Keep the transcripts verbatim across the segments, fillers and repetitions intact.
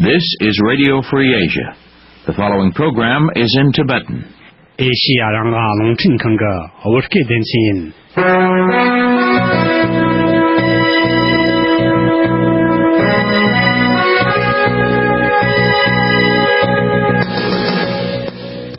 This is Radio Free Asia. The following program is in Tibetan. ཨེ་ཤི་ཡ་རང་དབང་རླུང་འཕྲིན་ཁང་གི་བོད་སྐད་སྡེ་ཚན་ཡིན།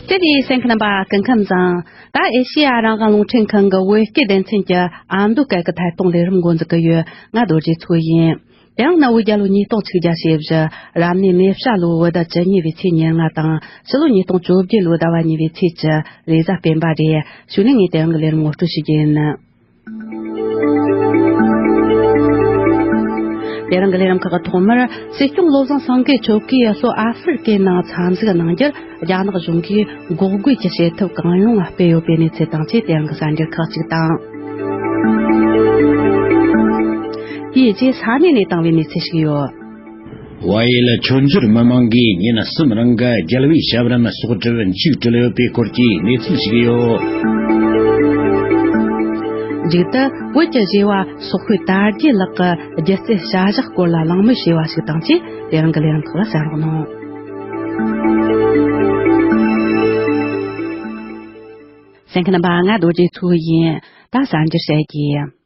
དེ་ནས་གསན་མཁན་རྣམ་པ་སྐུ་ཁམས་བཟང་། ད་ཨེ་ཤི་ཡ་རང་དབང་རླུང་འཕྲིན་ཁང་གི་བོད་སྐད་སྡེ་ཚན་གྱི་ཨ་མདོ་སྐད་ཀྱི་ཐད་གཏོང་ལས་རིམ་འགོ་འཛུགས་ཀྱི་ཡོད། ང་རྡོ་རྗེ་མཚོ་ཡིན། དེ་ཡང་གནའ་བོའི་རྒྱལ་ལོ་ཉིས་སྟོང་ཆིག་བརྒྱ་ཞེ་བཞི། རབ་གནས་མེ་བྱ་ལོའི་བོད་ཟླ་བཅུ་གཉིས་པའི་ཚེས་ཉེར་ལྔ་དང་། ཕྱི་ལོ་ཉིས་སྟོང་བཅོ་བརྒྱད་ལོའི་ཟླ་བ་གཉིས་པའི་ཚེས་བཅུ། རེས་གཟའ་སྤེན་པ་རེད། གཞུག་ནས་ངས་དེ་རིང་གི་ལས་རིམ་ངོ་སྤྲོད་ཞུ་རྒྱུ་ཡིན། དེ་རིང་གི་ལས་རིམ་ཁག་གི་ཐོག་མར། སྲིད་སྐྱོང་བློ་བཟང་སེང་གེ་མཆོག་གིས་ལྷོ་ཨ་ཧྥེ་རི་ཀའི་ནང་འཚམས་གཟིགས་གནང་རྒྱུར། རྒྱ་ནག་གཞུང་གིས་འགོག་རྒོལ་གྱི་བྱེད་ཐབས་གང་ཡོང་སྤེལ་ཡོད་པའི་གནས་ཚུལ་དང་བཅས། དེ་རིང་གི་གསར་འགྱུར་ཁག་ཅིག་དང་། དེའི་རྗེས་ས་གནས་ནས་བཏང་བའི་གནས་ཚུལ་ཞིག་ཡོད། ཝཱ་ཡེལ་མཆོད་འཇོར་མི་མང་གིས་ཉིན་གསུམ་རིང་གི་རྒྱལ་བའི་ཞབས་རིམ་གསོག་སྒྲུབ་མཇུག་བསྒྲིལ་ཡོད་པའི་སྐོར་གྱི་གནས་ཚུལ་ཞིག་ཡོད། མཇུག་ཏུ་བོད་ཀྱི་གཞས་པ་སོག་པོའི་དར་རྒྱས་ལགས་ཀྱི་སྒྱུ་རྩལ་བྱ་གཞག་སྐོར་ལ་གླེང་མོལ་བྱས་པ་ཞིག་དང་བཅས། དེ་རིང་གི་ལས་རིམ་ཁག་ལ་གསན་རོགས་གནང་། གསན་མཁན་རྣམ་པ། ང་རྡོ་རྗེ་མཚོ་ཡིན། ད་གསར་འགྱུར་བཤད་རྒྱུ།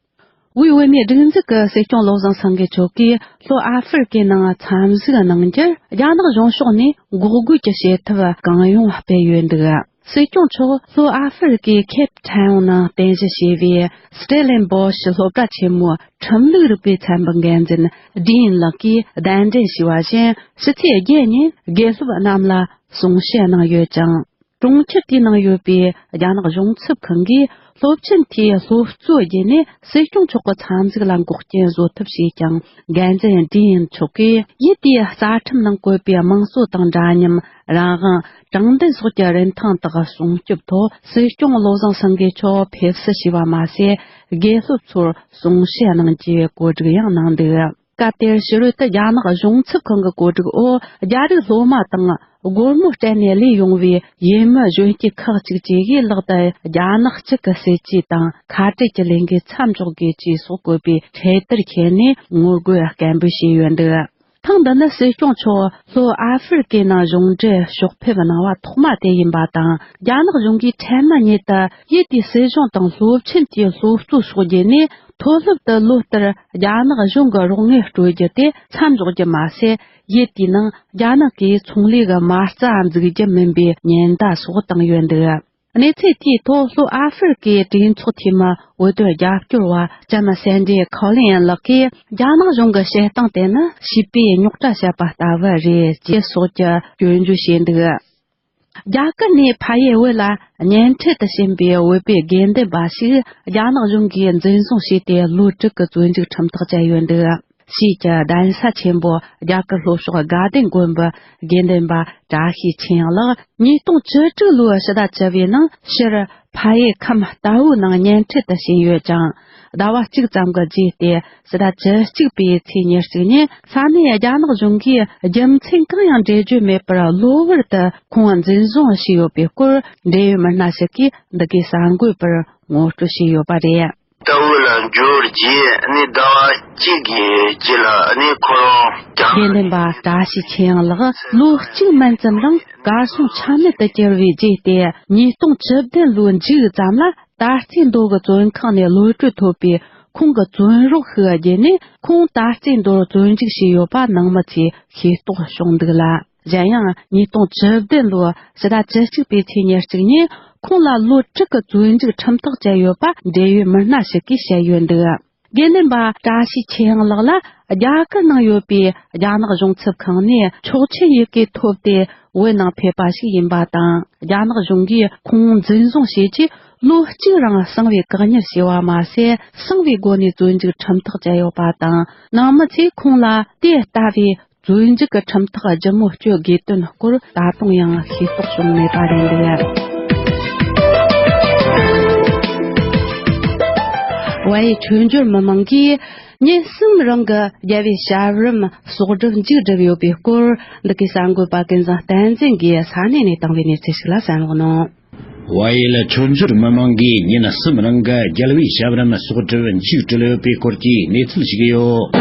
དབུས་བོད་མིའི་སྒྲིག་འཛུགས་ཀྱི་སྲིད་སྐྱོང་བློ་བཟང་སེང་གེ་མཆོག་གིས་ལྷོ་ཨ་ཧྥེ་རི་ཀའི་ནང་འཚམས་གཟིགས་གནང་རྒྱུར། རྒྱ་ནག་གཞུང་ཕྱོགས་ནས་འགོག་རྒོལ་གྱི་བྱེད་ཐབས་གང་ཡོང་སྤེལ་ཡོད་འདུག། སྲིད་སྐྱོང་མཆོག་ལྷོ་ཨ་ཧྥེ་རི་ཀའི་ཁེབ་ཁྲན་ནང་རྟེན་གཞི་བྱས་པའི་སི་ཏྲེ་ལེན་བོ་ཤི་སློབ་གྲྭ་ཆེན་མོའི་ཁྲིམས་ལུགས་རིག་པའི་ཚན་པའི་འགན་འཛིན་ཌིན་ལགས་ཀྱིས་གདན་འདྲེན་ཞུས་པ་བཞིན། ཕྱི་ཚེས་བརྒྱད་ཉིན་དགེ་སློབ་རྣམས་ལ་གསུང་བཤད་གནང་ཡོད་ཅིང་། གྲོང་ཁྱེར་དེའི་ནང་ཡོད་པའི་རྒྱ་ནག་གཞུང་ཚབ་ཁང་གིས་སློབ་ཆེན་དེའི་སློབ་གཙོའི་བརྒྱུད་ནས་སྲིད་སྐྱོང་མཆོག་གི་འཚམས་གཟིགས་ལ་འགོག་རྐྱེན་བཟོ་ཐབས་བྱས་ཀྱང་། འགན་འཛིན་ཌིན་མཆོག་གིས་ཡུལ་དེའི་རྩ་ཁྲིམས་ནང་བཀོད་པའི་དམངས་གཙོ་དང་འདྲ་མཉམ། རང་དབང་། དྲང་བདེན་སོགས་ཀྱི་རིན་ཐང་དག་སྲུང་སྐྱོབ་ཐོག་སྲིད་སྐྱོང་བློ་བཟང་སེང་གེ་མཆོག་ཕེབས་བསུ་བྱས་པ་མ་ཟད། དགེ་སློབ་ཚོར་གསུང་བཤད་གནང་རྒྱུའི་བཀོད་སྒྲིག་ཡང་གནང་འདུག། སྐབས་དེར་ཕྱི་རོལ་དུ་རྒྱ་ནག་གཞུང་ཚབ་ཁང་གི་བཀོད་སྒྲིག་འོག་རྒྱ་རིགས་སློབ་མ་དང་སྒོར་མོ་སྤྲད་ནས་ལས་ཡོང་བའི་ཡུལ་མི་གཞོན་སྐྱེས་ཁག་ཅིག་བཅས་ཀྱིས་ལག་ཏུ་རྒྱ་ནག་གཅིག་གི་སྲིད་ཇུས་དང་ཁ་བྲལ་གྱི་ལས་འགུལ་མཚམས་འཇོག་དགོས་ཅེས་སོགས་བཀོད་པའི་འཕྲེད་དར་ཁྱེར་ནས་ངོ་རྒོལ་སྐད་འབོད་བྱས་ཡོད་འདུག། ཐེངས་འདི་ནི་སྲིད་སྐྱོང་མཆོག་ལྷོ་ཨ་ཧྥེ་རི་ཀའི་ནང་གཞུང་འབྲེལ་ཕྱོགས་ཕེབས་གནང་བ་ཐོག་མ་དེ་ཡིན་པ་དང་། རྒྱ་ནག་གཞུང་གིས་འཕྲལ་མ་ཉིད་དུ་ཡུལ་དེའི་སྲིད་གཞུང་དང་སློབ་ཆེན་དེའི་སློབ་གཙོ་སོགས་བརྒྱུད་ནས། མཐོ་སློབ་ཏུ་ལོ་ལྟར་རྒྱ་ནག་གཞུང་གི་རོགས་དངུལ་སྤྲོད་རྒྱུ་དེ་མཚམས་འཇོག་རྒྱུ་མ་ཟད། ཡུལ་དེའི་ནང་རྒྱ་ནག་གིས་ཚོང་ལས་ཀྱི་མ་རྩ་འཛུགས་རྒྱུ་མིན་པའི་ཉེན་བརྡ་སོགས་བཏང་ཡོད་འདུག། གནས་ཚུལ་དེའི་ཐོག་ལྷོ་ཨ་ཧྥེ་རི་ཀའི་གྲོས་ཚོགས་འཐུས་མི་བོད་དོན་རྒྱབ་སྐྱོར་བ་ལྕམ་སན་ཌི་ཁོ་ལིན་ལགས་ཀྱིས། རྒྱ་ནག་གཞུང་གི་བཤད་སྟངས་དེ་ནི་བྱིས་པས་རྙོག་དྲ་བཤད་པ་ལྟ་བུ་རེད་ཅེས་སོགས་ཀྱི་སྐྱོན་བརྗོད་བྱས་འདུག། རྒྱ་གར་ནས་ཕ་ཡུལ་བོད་ལ་གཉེན་འཕྲད་དུ་ཕྱིན་པའི་བོད་པའི་དགེ་འདུན་པ་ཞིག་རྒྱ་ནག་གཞུང་གིས་འཛིན་བཟུང་བྱས་ཏེ། ལོ་དྲུག་གི་བཙོན་འཇུག་ཁྲིམས་ཐག་བཅད་ཡོད་འདུག། ཕྱིས་ཀྱི་གདན་ས་ཆེན་པོ་རྒྱ་གར་ལྷོ་ཕྱོགས་དགའ་ལྡན་དགོན་པའི་དགེ་འདུན་པ་བཀྲ་ཤིས་ཆོས་དབྱིངས་ལགས་ཉིས་སྟོང་བཅུ་དྲུག་ལོའི་ཕྱི་ཟླ་བཅུ་པའི་ནང་ཕྱིར་ཕ་ཡུལ་ཁམས་རྟ་བོའི་ནང་གཉེན་འཕྲད་དུ་ཕྱིན་ཡོད་ཅིང་། ཟླ་བ་གཅིག་ཙམ་གྱི་རྗེས་ཏེ་ཕྱི་ཟླ་བཅུ་གཅིག་པའི་ཚེས་ཉེར་གཅིག་ཉིན་ས་གནས་རྒྱ་ནག་གཞུང་གིས་རྒྱུ་མཚན་གང་ཡང་འགྲེལ་བརྗོད་མེད་པར་གློ་བུར་དུ་ཁོང་འཛིན་བཟུང་བྱས་ཡོད་པའི་སྐོར་འབྲེལ་ཡོད་མི་སྣ་ཞིག་གིས་འདི་གའི་གསར་འགོད་པར་ངོ་སྤྲོད་བྱས་ཡོད་པ་རེད། རྟ་བོ་ལ་འབྱོར་རྗེས་ནི་ཟླ་བ་གཅིག་གི་རྗེས་ལ་ནི་ཁོ་རང་རྒྱ། དགེ་འདུན་པ་བཀྲ་ཤིས་ཆོས་དབྱིངས་ལགས་ལོ་གཅིག་མན་ཙམ་རིང་གར་སོང་ཆ་མེད་དུ་གྱུར་བའི་རྗེས་ཏེ། ཉིས་སྟོང་བཅུ་བདུན་ལོའི་མཇུག་ཙམ་ལ་ད་རྩེ་མདོ་གི་བཙོན་ཁང་ནས་གློད་གྲོལ་ཐོབ་པའི་ཁོང་གི་བཙོན་རོགས་ཤིག་བརྒྱུད་ནས། ཁོང་ད་རྩེ་མདོར་བཙོན་འཇུག་བྱས་ཡོད་པ་ནང་མི་ཚོས་ཤེས་རྟོགས་བྱུང་འདུག་ལ། གཞན་ཡང་ཉིས་སྟོང་བཅུ་བདུན་ལོའི་ཕྱི་ཟླ་བཅུ་གཅིག་པའི་ཚེས་ཉེར་གཅིག་ཉིན་ཁོང་ལ་ལོ་དྲུག་གི་བཙོན་འཇུག་ཁྲིམས་ཐག་བཅད་ཡོད་པ་འབྲེལ་ཡོད་མི་སྣ་ཞིག་གིས་བཤད་ཡོད་འདུག། དགེ་འདུན་པ་བཀྲ་ཤིས་ཆོས་དབྱིངས་ལགས་ལ་རྒྱ་གར་ནང་ཡོད་པའི་རྒྱ་ནག་གཞུང་ཚབ་ཁང་ནས་ཆོག་མཆན་ཡི་གེ་ཐོབ་སྟེ་བོད་ནང་ཕེབས་པ་ཞིག་ཡིན་པ་དང་། རྒྱ་ནག་གཞུང་གིས་ཁོང་འཛིན་བཟུང་བྱས་རྗེས་ལོ་གཅིག་རིང་གསང་བའི་བཀག་ཉར་བྱས་པ་མ་ཟད། གསང་བའི་སྒོ་ནས་བཙོན་འཇུག་ཁྲིམས་ཐག་བཅད་ཡོད་པ་དང་། ནང་མི་ཚོས་ཁོང་ལ་དེ་ལྟ་བུའི་བཙོན་འཇུག་གི་ཁྲིམས་ཐག་ལྗིད་མོ་གཅོད་དགོས་དོན་སྐོར་ད་དུང་ཡང་ཤེས་རྟོགས་བྱུང་མེད་པ་རེད་འདུག། ཝཱ་ཡེལ་མཆོད་འཇོར་མི་མང་གིས་ཉིན་གསུམ་རིང་གི་རྒྱལ་བའི་ཞབས་རིམ་གསོག་སྒྲུབ་མཇུག་བསྒྲིལ་ཡོད་པའི་སྐོར། འདི་གའི་གསར་འགོད་པ་ཀུན་བཟང་བསྟན་འཛིན་གྱིས་ས་གནས་ནས་བཏང་བའི་གནས་ཚུལ་ཞིག་ལ་གསན་རོགས་གནང་། ཝཱ་ཡེལ་མཆོད་འཇོར་མི་མང་གིས་ཉིན་གསུམ་རིང་གི་རྒྱལ་བའི་ཞབས་རིམ་གསོག་སྒྲུབ་མཇུག་བསྒྲིལ་ཡོད་པའི་སྐོར་གྱི་གནས་ཚུལ་ཞིག་ཡོད།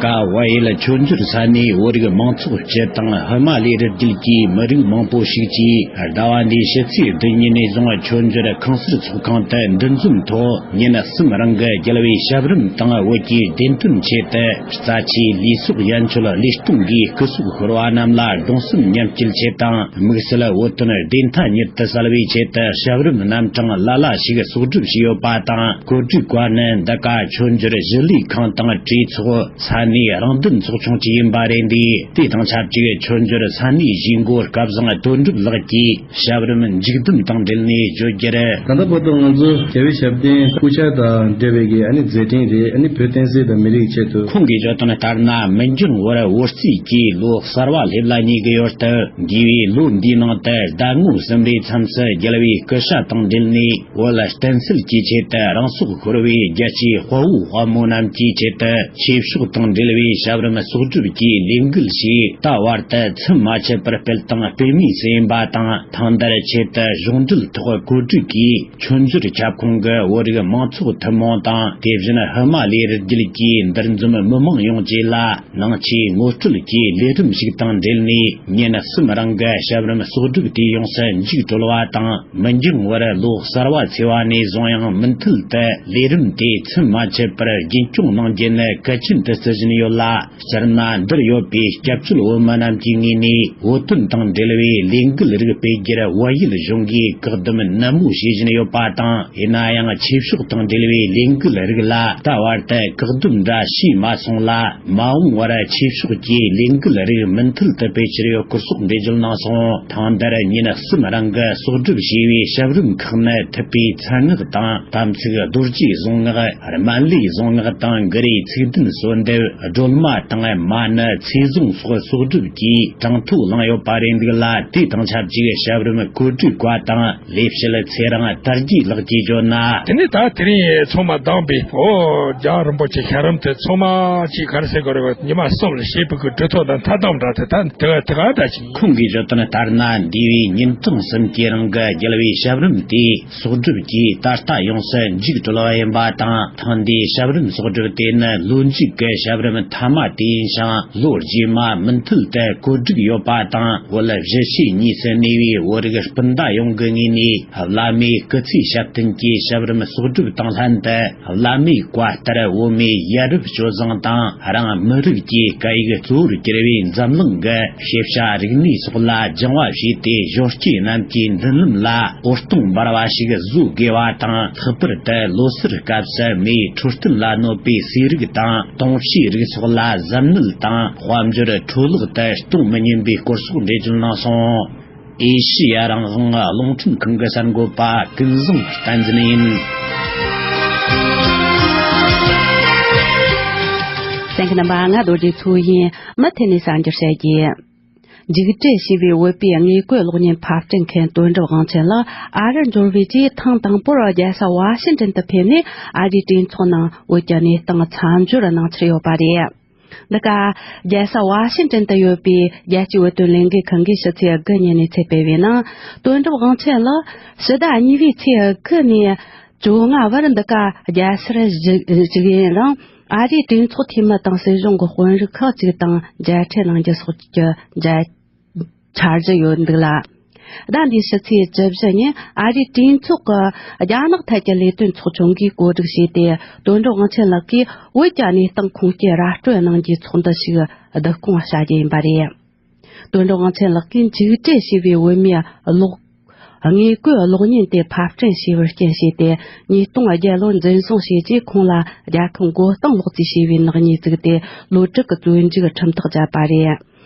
ཀ་བལ་ཡུལ་མཆོད་འཇོར་ས་གནས་བོད་རིགས་མང་ཚོགས་སྤྱི་དང་ཧི་མ་ལའི་རི་རྒྱུད་ཀྱི་མི་རིགས་མང་པོ་ཞིག་གིས་ཟླ་བ་འདིའི་ཕྱི་ཚེས་བདུན་ཉིན་ནས་བཟུང་མཆོད་འཇོར་ཁང་གསར་ཚོགས་ཁང་དུ་འདུ་འཛོམས་ཐོག་ཉིན་གསུམ་རིང་གི་རྒྱལ་བའི་ཞབས་རིམ་དང་བོད་ཀྱི་བདེན་དོན་ཆེད་དུ་རྩ་ཆེའི་ལུས་སྲོག་ཡན་ཆོད་ལུས་གཏོང་གིས་སྐུ་སྲོག་ཤོར་བ་རྣམས་ལ་གདུང་སེམས་མཉམ་སྐྱེད་ཆེད་དང་། དམིགས་བསལ་བོད་དོན་བདེན་མཐའ་མྱུར་དུ་གསལ་བའི་ཆེད་དུ་ཞབས་རིམ་རྣམ་གྲངས་ལ་ལ་ཞིག་གསོག་སྒྲུབ་བྱས་ཡོད་པ་དང་། གོ་སྒྲིག་བཀའ་ནི་འདི་ག་མཆོད་འཇོར་ཞི་ལུས་ཁང་དང་གྲོས་ཚོགས་ས་གནས་རང་བདེན་ཚོགས་ཆུང་གཅིག་ཡིན་པ་རེད། འདི་དེ་དང་ཆབས་ཅིག་མཆོད་འཇོར་ས་གནས་གཞིས་འགོ་སྐལ་བཟང་དོན་གྲུབ་ལགས་ཀྱིས་ཞབས་རིམ་མཇུག་བསྡོམས་དང་འབྲེལ་ནས་བརྗོད་རྒྱུར། ད་ལྟ་བར་དུ་ང་ཚོ་རྒྱལ་བའི་ཞབས་བརྟན་སྐུ་ཕྱྭ་དང་འབྲེལ་བའི་གི་ཨ་ནི་མཛད་འཕྲིན་རེད། ཨ་ནི་བོད་བསྟན་སྲིད་དང་མི་རིགས་ཆེད་དུ། ཁོང་གིས་བརྗོད་དོན་ལྟར་ན། མི་འགྱང་བར་བོད་རྩིས་ཀྱིས་ལོ་གསར་བ་སླེབས་ལ་ཉེ་གི་ཡོད་སྟབས། འདས་པའི་ལོ་འདིའི་ནང་དུ་ཟླ་ངོ་གསུམ་པའི་མཚམས་སུ་རྒྱལ་བའི་སྐུ་ཕྱྭ་དང་འབྲེལ་ནས་བོད་བསྟན་སྲིད་ཀྱི་ཆེད་དུ་རང་སྲོག་ཤོར་བའི་རྒྱལ་གཅེས་དཔའ་བོ་དཔའ་མོ་རྣམས་ཀྱི་ཆེད་དུ་ཆོས་ཕྱོགས་དང་འབྲེལ་བའི་ཞབས་རིམ་གསོག་སྒྲུབ་ཀྱི་ལས་འགུལ་ཞིག་ད་བར་དུ་མཚམས་མ་ཆད་པར་སྤེལ་དང་སྤེལ་མུས་སུ་ཡིན་པ་དང་། ཐེངས་འདིར་ཆེད་དུ་གཞུང་འབྲེལ་ཐོག་གོ་སྒྲིག་གིས་མཆོད་འཇོར་ཁྱབ་ཁོངས་ཀྱི་བོད་རིགས་མང་ཚོགས་ཐུན་མོང་དང་། དེ་བཞིན་ཧི་མ་ལའི་རི་རྒྱུད་ཀྱི་འདུ་འཛོམས་མི་མང་ཡོངས་བཅས་ལ་ནང་ཆོས་ངོ་སྤྲོད་ཀྱི་ལས་རིམ་ཞིག་དང་འབྲེལ་ནས། ཉིན་གསུམ་རིང་གི་ཞབས་རིམ་གསོག་སྒྲུབ་དེ་ཡོངས་སུ་མཇུག་གྲོལ་བ་དང་། མི་འགྱང་བར་ལོ་གསར་བ་ཚེས་པ་ནས་བཟུང་ཡང་མུ་མཐུད་དུ་ལས་རིམ་དེ་མཚམས་མ་ཆད་པར་རྒྱུན་སྐྱོང་གནང་རྒྱུ་ནི་གལ་ཆེན་དུ་བརྩི་བཞིན་ཡོད་ལ། སྤྱིར་ན་འདིར་ཡོད་པའི་སྐྱབས་བཅོལ་བོད་མི་རྣམས་ཀྱི་ངོས་ནས་བོད་དོན་དང་འབྲེལ་བའི་ལས་འགུལ་རིགས་སྤེལ་རྒྱུར་བལ་ཡུལ་གཞུང་གིས་བཀག་སྡོམ་ནན་མོ་བྱེད་བཞིན་ཡོད་པ་དང་། ཡིན་ན་ཡང་ཆོས་ཕྱོགས་དང་འབྲེལ་བའི་ལས་འགུལ་རིགས་ལ་ད་བར་དུ་བཀག་སྡོམ་འདྲ་བྱས་མ་སོང་ལ། མ་འོངས་པར་ཆོས་ཕྱོགས་ཀྱི་ལས་འགུལ་རིགས་མུ་མཐུད་དུ་སྤེལ་རྒྱུར་ཡོད་སྐུལ་སོགས་འགྲེལ་བརྗོད་གནང་སོང་། ཐེངས་འདིར་ཉིན་གསུམ་རིང་གི་གསོག་སྒྲུབ་བྱས་པའི་ཞབས་རིམ་ཁག་ནི། ཐུབ་པའི་མཚན་སྔགས་དང་། དམ་ཚིག་རྡོ་རྗེའི་གཟུངས་སྔགས། སྨན་བླའི་གཟུངས་སྔགས་དང་། གུ་རུའི་ཚིག་བདུན་གསོལ་འདེབས། སྒྲོལ་མ་དང་མ་ཎི་ཚེ་བཟུང་སོགས་གསོག་སྒྲུབ་ཀྱིས་གྲངས་ཐོ་བླངས་ཡོད་པ་རེད་འདུག་ལ། དེ་དང་ཆབས་ཅིག་ཞབས་རིམ་གོ་སྒྲིག་པ་དང་ལས་བྱེད་ཚེ་རིང་དར་རྒྱས་ལགས་ཀྱིས་བརྗོད་ན། དེ་ནས་ད་དེ་རིང་ཚང་མ་བདམས་པའི་ཨོ་རྒྱལ་བ་རིན་པོ་ཆེ་ཤ་རམ་དེ་ཚང་མ་ཅིག་ག་རེ་ཟེར་དགོས་རེད་བ། ཉི་མ་གསུམ་ལ་བྱེད་པའི་གི་གྲོས་ཐོག་དང་མཐའ་དམ་འདྲ་དེ་ད་དེ་ག་དེ་ག་འདྲ་ཅིག་ཁོང་གིས་བརྗོད་དོན་ལྟར་ན། འདས་པའི་ཉིན་གྲངས་གསུམ་གྱི་རིང་གི་རྒྱལ་བའི་ཞབས་རིམ་དེ་གསོག་སྒྲུབ་ཀྱིས་ད་ལྟ་ཡོངས་སུ་མཇུག་གྲོལ་བ་ཡིན་པ་དང་། ཐེངས་འདིའི་ཞབས་རིམ་གསོག་སྒྲུབ་དེ་ནི་ལོ་མཇུག་གི་ཞབས་རིམ་མཐའ་མ་དེ་ཡིན་ཞིང་། ལོ་རྗེས་མ་མུ་མཐུད་དུ་གོ་སྒྲིག་ཡོད་པ་དང་། བོད་གཞིས་བྱེས་གཉིས་སུ་གནས་པའི་བོད་རིགས་སྤུན་ཟླ་ཡོངས་ཀྱི་ངོས་ནས་བླ་མའི་སྐུ་ཚེ་ཞབས་བརྟན་གྱི་ཞབས་རིམ་གསོག་སྒྲུབ་དང་ལྷན་དུ། བླ་མའི་བཀའ་ལྟར་བོད་མིའི་ཡ་རབས་སྤྱོད་བཟང་དང་། རང་མི་རིགས་ཀྱི་སྐད་ཡིག་གཙོ་བོར་གྱུར་བའི་འཛམ་གླིང་གི་ཤེས་བྱ་རིག་གནས་སོགས་ལ་སྦྱང་བ་བྱས་ཏེ། གཞོན་སྐྱེས་རྣམས་ཀྱི་མདུན་ལམ་ལ་འོད་སྟོང་འབར་བ་ཞིག་བཟོ་དགོས་པ་དང་། ལྷག་པར་དུ་ལོ་སར་སྐབས་སུ་མིའི་འཕྲོད་བསྟེན་ལ་གནོད་པའི་ཟས་རིགས་དང་། དུང་ཕྱུར་རིགས་སོགས་ལ་གཟབ་ནན་དང་། དཔལ་འབྱོར་འཕྲོ་བརླག་ཏུ་གཏོང་མི་ཉན་པའི་སྐོར་སོགས་འགྲེལ་བརྗོད་གནང་སོང་། ཨེ་ཤེ་ཡ་རང་དབང་རླུང་འཕྲིན་ཁང་གི་གསར་འགོད་པ་ཀུན་བཟང་བསྟན་འཛིན་ཡིན། གསན་མཁན་རྣམ་པ། ང་རྡོ་རྗེ་མཚོ་ཡིན། མུ་མཐུད་ནས་གསར་འགྱུར་བཤད་རྒྱུ། མཇུག་སྤྲད་བྱས་པའི་བོད་པའི་དངོས་བཀོད་གློག་བརྙན་ཕབ་སྐྲུན་མཁན་དོན་གྲུབ་དབང་ཆེན་ལགས་ཨ་རིར་འབྱོར་བའི་རྗེས། ཐེངས་དང་པོར་རྒྱལ་ས་ཝ་ཤིང་ཏན་དུ་ཕེབས་ནས། ཨ་རིའི་གྲོས་ཚོགས་ནང་བོད་ཀྱི་གནས་སྟངས་མཚམས་སྦྱོར་གནང་འཆར་ཡོད་པ་རེད། འདི་ག་རྒྱལ་ས་ཝ་ཤིང་ཏན་དུ་ཡོད་པའི་རྒྱལ་སྤྱིའི་བོད་དོན་ལས་འགུལ་ཁང་གིས་ཕྱི་ཚེས་དགུ་ཉིན་ནས་ཚེ་སྤེལ་བའི་ནང་། དོན་གྲུབ་དབང་ཆེན་ལགས་ཕྱི་ཟླ་གཉིས་པའི་ཚེས་དགུ་ནས་བཅོ་ལྔ་བར་འདི་ག་རྒྱལ་སར་བཞུགས་བཞུགས་ཡུན་རིང་། ཨ་རིའི་གྲོས་ཚོགས་འཐུས་མི་དང་སྲིད་གཞུང་གི་དཔོན་རིགས་ཁག་ཅིག་དང་མཇལ་འཕྲད་གནང་རྒྱུ་སོགས་ཀྱི་མཇལ་འཆར་གཞི་ཡོད་འདུག་ལ། ཟླ་འདིའི་ཕྱི་ཚེས་བཅུ་བཞི་ཉིན་ཨ་རིའི་གྲོས་ཚོགས་ཀྱི་རྒྱ་ནག་ཐད་ཀྱི་ལས་དོན་ཚོགས་ཆུང་གིས་གོ་སྒྲིག་བྱས་ཏེ། དོན་གྲུབ་དབང་ཆེན་ལགས་ཀྱིས་བོད་ཀྱི་གནས་སྟངས་ཁུངས་སྐྱེལ་ར་སྤྲོད་གནང་རྒྱུའི་ཚོགས་འདུ་ཞིག་བསྡུ་སྐོང་བྱ་རྒྱུ་ཡིན་པ་རེད། དོན་གྲུབ་དབང་ཆེན་ལགས་ཀྱིས་མཇུག་སྤྲད་བྱས་པའི་བོད་མིའི་གློག་དངོས་བཀོད་གློག་བརྙན་དེ་ཕབ་སྐྲུན་བྱས་པར་རྐྱེན་བྱས་ཏེ། ཉིས་སྟོང་བརྒྱད་ལོར་འཛིན་བཟུང་བྱས་རྗེས། ཁོང་ལ་རྒྱལ་ཁབ་མགོ་རྟིང་སློག་རྩིས་བྱས་པའི་ནག་ཉེས་བཙུགས་ཏེ། ལོ་དྲུག་གི་བཙོན་འཇུག་ཁྲིམས་ཐག་བཅད་པ་རེད།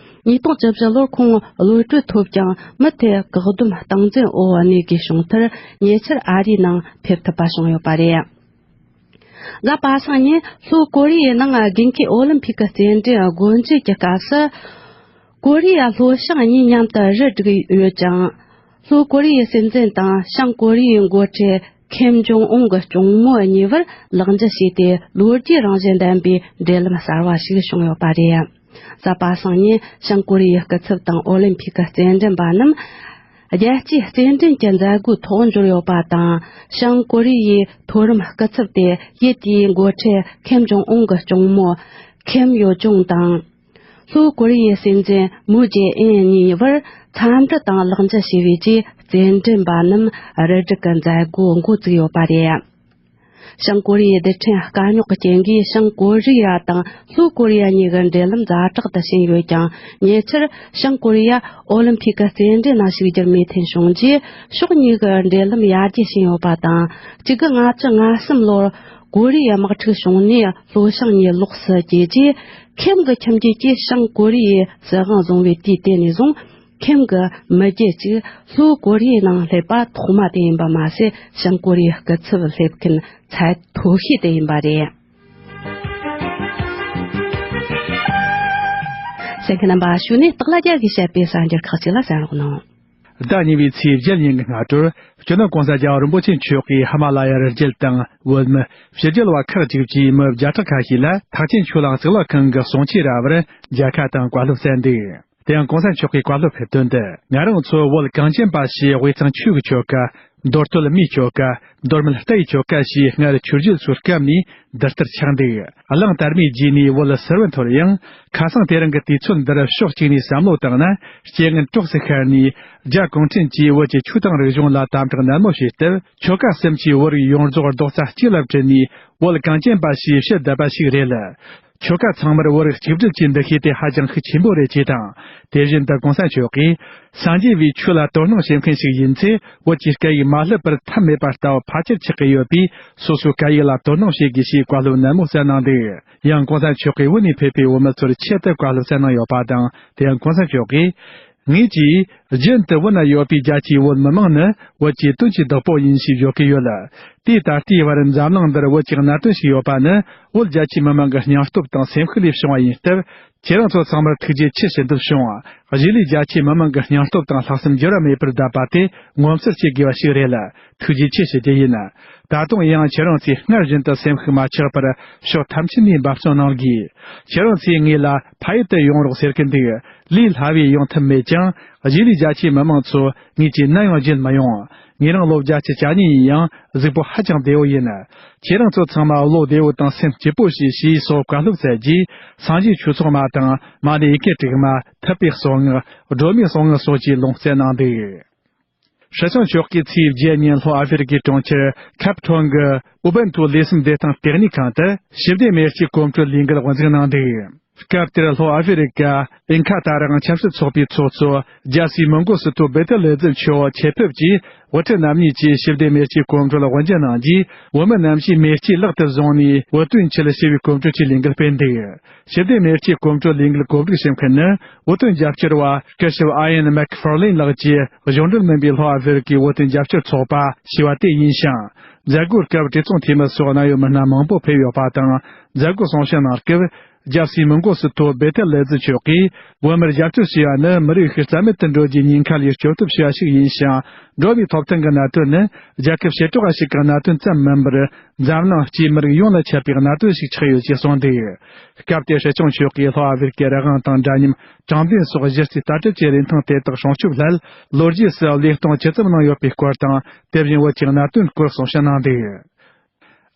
ཉིས་སྟོང་བཅུ་བཞི་ལོར་ཁོང་གློད་གྲོལ་ཐོབ་ཀྱང་། མུ་མཐུད་བཀག་སྡོམ་སྟངས་འཛིན་འོག་གནས་དགོས་བྱུང་མཐར། ཉེ་ཆར་ཨ་རིའི་ནང་ཕེབས་ཐུབ་པ་བྱུང་ཡོད་པ་རེད། གཟའ་པ་སངས་ཉིན་ལྷོ་ཀོ་རི་ཡའི་ནང་དགུན་ཁའི་ཨོ་ལིམ་ཕིག་གི་རྩེད་འགྲན་སྒོ་འབྱེད་ཀྱི་སྐབས་སུ། ཀོ་རི་ཡ་ལྷོ་བྱང་གཉིས་མཉམ་དུ་རུ་བསྒྲིགས་ཡོད་ཅིང་། ལྷོ་ཀོ་རི་ཡའི་སྲིད་འཛིན་དང་བྱང་ཀོ་རི་ཡའི་འགོ་ཁྲིད་ཁེམ་ཇོང་ཨུན་གྱི་གཅུང་མོ་གཉིས་བར་ལག་འཇུ་བྱས་ཏེ། ལོ་རྒྱུས་རང་བཞིན་ལྡན་པའི་འབྲེལ་ལམ་གསར་བ་ཞིག་བྱུང་ཡོད་པ་རེད། གཟའ་པ་སངས་ཉིན་བྱང་ཀོ་རི་ཡའི་སྐུ་ཚབ་དང་ཨོ་ལིམ་ཕིག་གི་རྩེད་འགྲན་པ་རྣམས་རྒྱལ་སྤྱིའི་རྩེད་འགྲན་གྱི་མཛད་སྒོའི་ཐོག་འབྱོར་ཡོད་པ་དང་། བྱང་ཀོ་རི་ཡའི་མཐོ་རིམ་སྐུ་ཚབ་དེ་ཡུལ་དེའི་འགོ་ཁྲིད་ཁེམ་ཇོང་ཨུན་གྱི་གཅུང་མོ་ ཁེམ་ཡོ་ཅུང་དང་། ལྷོ་ཀོ་རི་ཡའི་སྲིད་འཛིན་མུ་ཇེ་ཨིན་གཉིས་བར་འཚམས་འདྲི་དང་ལག་འཇུ་བྱས་པའི་རྗེས། རྩེད་འགྲན་པ་རྣམས་རུ་སྒྲིག་གི་མཛད་སྒོ་འགོ་བཙུགས་ཡོད་པ་རེད། བྱང་ཀོ་རི་ཡའི་རྡུལ་ཕྲན་དཀའ་རྙོག་གི་རྐྱེན་གྱིས། བྱང་ཀོ་རི་ཡ་དང་ལྷོ་ཀོ་རི་ཡ་གཉིས་ཀྱི་འབྲེལ་ལམ་ཛ་དྲག་ཏུ་ཕྱིན་ཡོད་ཀྱང་། ཉེ་ཆར་བྱང་ཀོ་རི་ཡ་ཨོ་ལིམ་ཕིག་གི་རྩེད་འགྲན་ནང་ཞུགས་རྒྱུར་མོས་མཐུན་བྱུང་རྗེས། ཕྱོགས་གཉིས་ཀྱི་འབྲེལ་ལམ་ཡར་རྒྱས་ཕྱིན་ཡོད་པ་དང་། གཅིག་དགུ་ལྔ་བཅུ་ང་གསུམ་ལོར་ཀོ་རི་ཡའི་དམག་འཁྲུག་བྱུང་ནས་ལྷོ་བྱང་གཉིས་ལོགས་སུ་གྱེས་རྗེས། ཁེམ་གྱི་ཁྱིམ་རྒྱུད་ཀྱིས་བྱང་ཀོ་རི་ཡའི་སྲིད་དབང་བཟུང་བའི་དུས་དེ་ནས་བཟུང་། ཁེམ་གྱི་མི་རྒྱུད་ཅིག་ལྷོ་ཀོ་རི་ཡའི་ནང་སླེབས་པ་ཐོག་མ་དེ་ཡིན་པ་མ་ཟད། བྱང་ཀོ་རི་ཡའི་སྐུ་ཚབ་སླེབས་མཁན་ཚད་མཐོ་ཤོས་དེ་ཡིན་པ་རེད། གསན་མཁན་རྣམ་པ། གཞུག་ནས་སྟག་ལྷ་རྒྱལ་གྱིས་བཤད་པའི་གསར་འགྱུར་ཁག་ཅིག་ལ་གསན་རོགས་གནང་། ཟླ་གཉིས་པའི་ཚེས་བརྒྱད་ཉིན་གྱི་སྔ་དྲོར། སྤྱི་ནོར་༸གོང་ས་༸རྒྱལ་བ་རིན་པོ་ཆེ་མཆོག་གིས་ཧི་མ་ལ་ཡ་རི་རྒྱུད་དང་བོད་མི་ཕྱི་རྒྱལ་བ་ཁག་ཅིག་བཅས་མི་བརྒྱ་ཕྲག་ཁ་ཤས་ལ་ཐེག་ཆེན་ཆོས་གླིང་གཙུག་ལག་ཁང་གི་གསུང་ཆོས་ར་བར་མཇལ་ཁ་དང་བཀའ་སློབ་སྩལ་འདུག། དེ་ཡང་༸གོང་ས་མཆོག་གིས་བཀའ་སློབ་ཕེབས་དོན་དུ། ང་རང་ཚོ་བོད་གངས་ཅན་པ་ཞེས་དབུས་གཙང་ཆོས་ཀྱི་ཆོལ་ཁ། མདོ་སྟོད་མིའི་ཆོལ་ཁ། མདོ་སྨད་རྟ་ཡི་ཆོལ་ཁ་ཞེས་སྔར་ཆོས་བརྒྱུད་ཚོའི་སྐབས་ནས་འདི་ལྟར་ཆགས་འདུག། གླེང་དར་མའི་རྗེས་ནས་བོད་ཟུར་པ་ཚོར་ཡང་ཁ་སང་དེ་རིང་གི་དུས་ཚོད་འདིར་ཕྱོགས་གཅིག་ནས་བསམ་བློ་བཏང་ན་རྐྱེན་ངན་གྲོགས་སུ་ཤར་ནས། རྒྱ་གུང་ཁྲན་གྱིས་བོད་ཀྱི་ཆོས་དང་རིག་གཞུང་ལ་དམ་དྲག་ནན་མོ་བྱས་སྟབས། ཆོལ་ཁ་གསུམ་གྱིས་བོད་རིགས་ཡོངས་རྫོགས་རྡོག་རྩ་གཅིག་ལ་བསྒྲིལ་ནས་བོད་གངས་ཅན་པ་ཞེས་ཕྱིར་བསྡད་པ་ཞིག་རེད། ཆོལ་ཁ་ཚང་མར་བོད་རིགས་གཅིག་སྒྲིལ་གྱི་འདུ་ཤེས་དེ་ཧ་ཅང་ཤུགས་ཆེན་པོ་རེད་ཅེས་དང་། དེ་བཞིན་དུ་༸གོང་ས་མཆོག་གིས། སངས་རྒྱས་པའི་ཆོས་ལ་དོ་སྣང་བྱེད་མཁན་ཞིག་ཡིན་ཚེ། བོད་ཀྱི་སྐད་ཡིག་མ་བསླབ་པར་ཐབས་མེད་པ་ལྟ་བུ་ཕལ་ཆེར་ཆགས་ཀྱི་ཡོད་པས། སོ་སོའི་སྐད་ཡིག་ལ་དོ་སྣང་བྱེད་དགོས་ཞེས་བཀའ་སློབ་ནན་མོ་སྩལ་གནང་འདུག། ཡང་༸གོང་ས་མཆོག་གིས་བོད་ནས་ཕེབས་པའི་བོད་མི་ཚོར་ཆེད་དུ་བཀའ་སློབ་སྩལ་གནང་ཡོད་པ་དང་། དེ་ཡང་༸གོང་ས་མཆོག་གིས། ངེད་ཀྱིས་རྒྱུན་དུ་བོད་ན་ཡོད་པའི་རྒྱ་ཆེའི་བོད་མི་མང་ནི་བོད་ཀྱི་དོན་གྱི་བདག་པོ་ཡིན་ཞེས་བརྗོད་ཀྱི་ཡོད། དེས་ད་ལྟའི་བར་འཛམ་གླིང་འདིར་བོད་ཀྱི་གནད་དོན་ཞིག་ཡོད་པ་ནི། བོད་རྒྱ་ཆེའི་མི་མང་གི་སྙིང་སྟོབས་དང་སེམས་ཤུགས་ལས་བྱུང་བ་ཡིན་སྟབས། ཁྱེད་རང་ཚོ་ཚང་མར་ཐུགས་རྗེ་ཆེ་ཞུ་འདོད་བྱུང་། གཞིས་ལུས་རྒྱ་ཆེའི་མི་མང་གི་སྙིང་སྟོབས་དང་ལྷག་བསམ་འགྱུར་བ་མེད་པར་བརྡབས་པ་དེ་ངོ་མཚར་སྐྱེ་དགོས་པ་ཞིག་རེད། ཐུགས་རྗེ་ཆེ་ཞུ་རྒྱུ་ཡིན། ད་དུང་ཡང་ཁྱེད་རང་ཚོས་སྔར་བཞིན་དུ་སེམས་ཤུགས་མ་ཆག་པར་ཕྱོགས་ཐམས་ཅད་ནས་འབད་བརྩོན་གནང་དགོས། ཁྱེད་རང་ཚོས་ངེད་ལ་ཕ་ཡུལ་དུ་ཡོང་རོགས་ཟེར་གི་འདུག། ལས་སླ་བས་ཡོང་ཐབས་མེད་ཀྱང་། གཞིས་ལུས་རྒྱ་ཆེའི་མི་མང་ཚོ་ངེད་ཀྱིས་ནམ་ཡང་བརྗེད་མི་ཡོང་། ངེད་རང་ལོ་བརྒྱད་ཅུ་གྱ་གཉིས་ཡིན་ཡང་གཟུགས་པོ་ཧ་ཅང་བདེ་བོ་ཡིན། ཁྱེད་རང་ཚོ་ཚང་མ་བློ་བདེ་བོ་དང་སེམས་སྐྱིད་པོ་བྱོས་ཞེས་སོགས་བཀའ་སློབ་སྩལ་རྗེས། སངས་རྒྱས་ཆོས་ཚོགས་མ་དང་མ་ཎི་ཡི་གེ་དྲུག་མ། ཐུབ་པའི་གསང་སྔགས། སྒྲོལ་མའི་གསང་སྔགས་སོགས་ཀྱི་ལུང་བསྩལ་གནང་འདུག། སྲིད་སྐྱོང་མཆོག་གིས་ཚེས་བརྒྱད་ཉིན་ལྷོ་ཨ་ཧྥེ་རི་ཀའི་གྲོང་ཁྱེར་ཁེབ་ཁྲོན་གྱི་ཨུ་བན་ཐུ་ལས་སེམས་བདེ་ཐང་ལྟེ་གནས་ཁང་དུ་ཞི་བདེ་མེ་ལྕེ་གོམ་བགྲོད་ལས་འགུལ་དབུ་འཛུགས་གནང་འདུག། སྐབས་དེར་ལྷོ་ཨ་ཧྥེ་རི་ཀ་ཨིན་ཁ་ཏ་རང་ཆབ་སྲིད་ཚོགས་པའི་ཚོགས་གཙོ་རྒྱལ་སྲས་མོན་གྷོ་སི་ཐོ་བེ་ཏི་ལེ་ཛི་མཆོག་ཆེད་ཕེབས་ཀྱིས་དབུ་ཁྲིད་རྣམ་གཉིས་ཀྱིས་ཞི་བདེ་མེ་ལྕེ་གོམ་བགྲོད་དབུ་འབྱེད་གནང་རྗེས། བོད་མི་རྣམས་ཀྱིས་མེ་ལྕེ་ལག་ཏུ་བཟུང་ནས་བོད་དོན་ཆེད་ཞི་བའི་གོམ་བགྲོད་ཀྱི་ལས་འགུལ་སྤེལ་འདུག། ཞི་བདེ་མེ་ལྕེ་གོམ་བགྲོད་ལས་འགུལ་གོ་སྒྲིག་བྱེད་མཁན་ནི། བོད་དོན་རྒྱབ་སྐྱོར་བ་སྐུ་ཞབས་ཨ་ཡན་མེག་ཧྥར་ལིན་ལགས་ཀྱིས་གཞུང་འབྲེལ་མིན་པའི་ལྷོ་ཨ་ཧྥེ་རི་ཀའི་བོད་དོན་རྒྱབ་སྐྱོར་ཚོགས་པ་ཞེས་པ་དེ་ཡིན་ཞིང་། མཛད་སྒོའི་སྐབས་གྲོས་ཚོགས་འཐུས་མི་སོགས་གནད་ཡོད་མི་སྣ་མང་པོ་ཕེབས་ཡོད་པ་དང་། མཛད་སྒོ་གསུང་བཤད་གནང་སྐབས། རྒྱལ་སྲས་མོན་གྷོ་སི་ཐོ་བེ་ཏེ་ལེ་ཙི་མཆོག་གིས། བོད་མིར་རྒྱབ་སྐྱོར་བྱས་པ་ནི་མི་རིགས་ཤིག་རྩ་མེད་དུ་འགྲོ་རྒྱུའི་ཉེན་ཁ་ལས་སྐྱོབ་ཐབས་བྱས་པ་ཞིག་ཡིན་ཞིང་། འགྲོ་བའི་ཐོབ་ཐང་གི་གནད་དོན་ནི། རྒྱལ་ཁབ་བྱེ་བྲག་པ་ཞིག་གི་གནད་དོན་ཙམ་མིན་པར། འཛམ་གླིང་སྤྱིའི་མི་རིགས་ཡོངས་ལ་ཁྱབ་པའི་གནད་དོན་ཞིག་ཆགས་ཡོད་ཅེས་གསུངས་འདུག། སྐབས་དེར་སྲིད་སྐྱོང་མཆོག་གིས་ལྷོ་ཨ་ཧྥེ་རི་ཀའི་རང་དབང་དང་འདྲ་མཉམ། དྲང་བདེན་སོགས་གཞི་རྩའི་ལྟ་གྲུབ་ཀྱི་རིན་ཐང་དེ་དག་སྲུང་སྐྱོབ་སླད། ལོ་རྒྱུས་སུ་བློས་གཏོང་ཇི་ཙམ་གནང་ཡོད་པའི་སྐོར་དང་། དེ་བཞིན་བོད་ཀྱི་གནད་དོན་སྐོར་གསུང་བཤད་གནང་འདུག།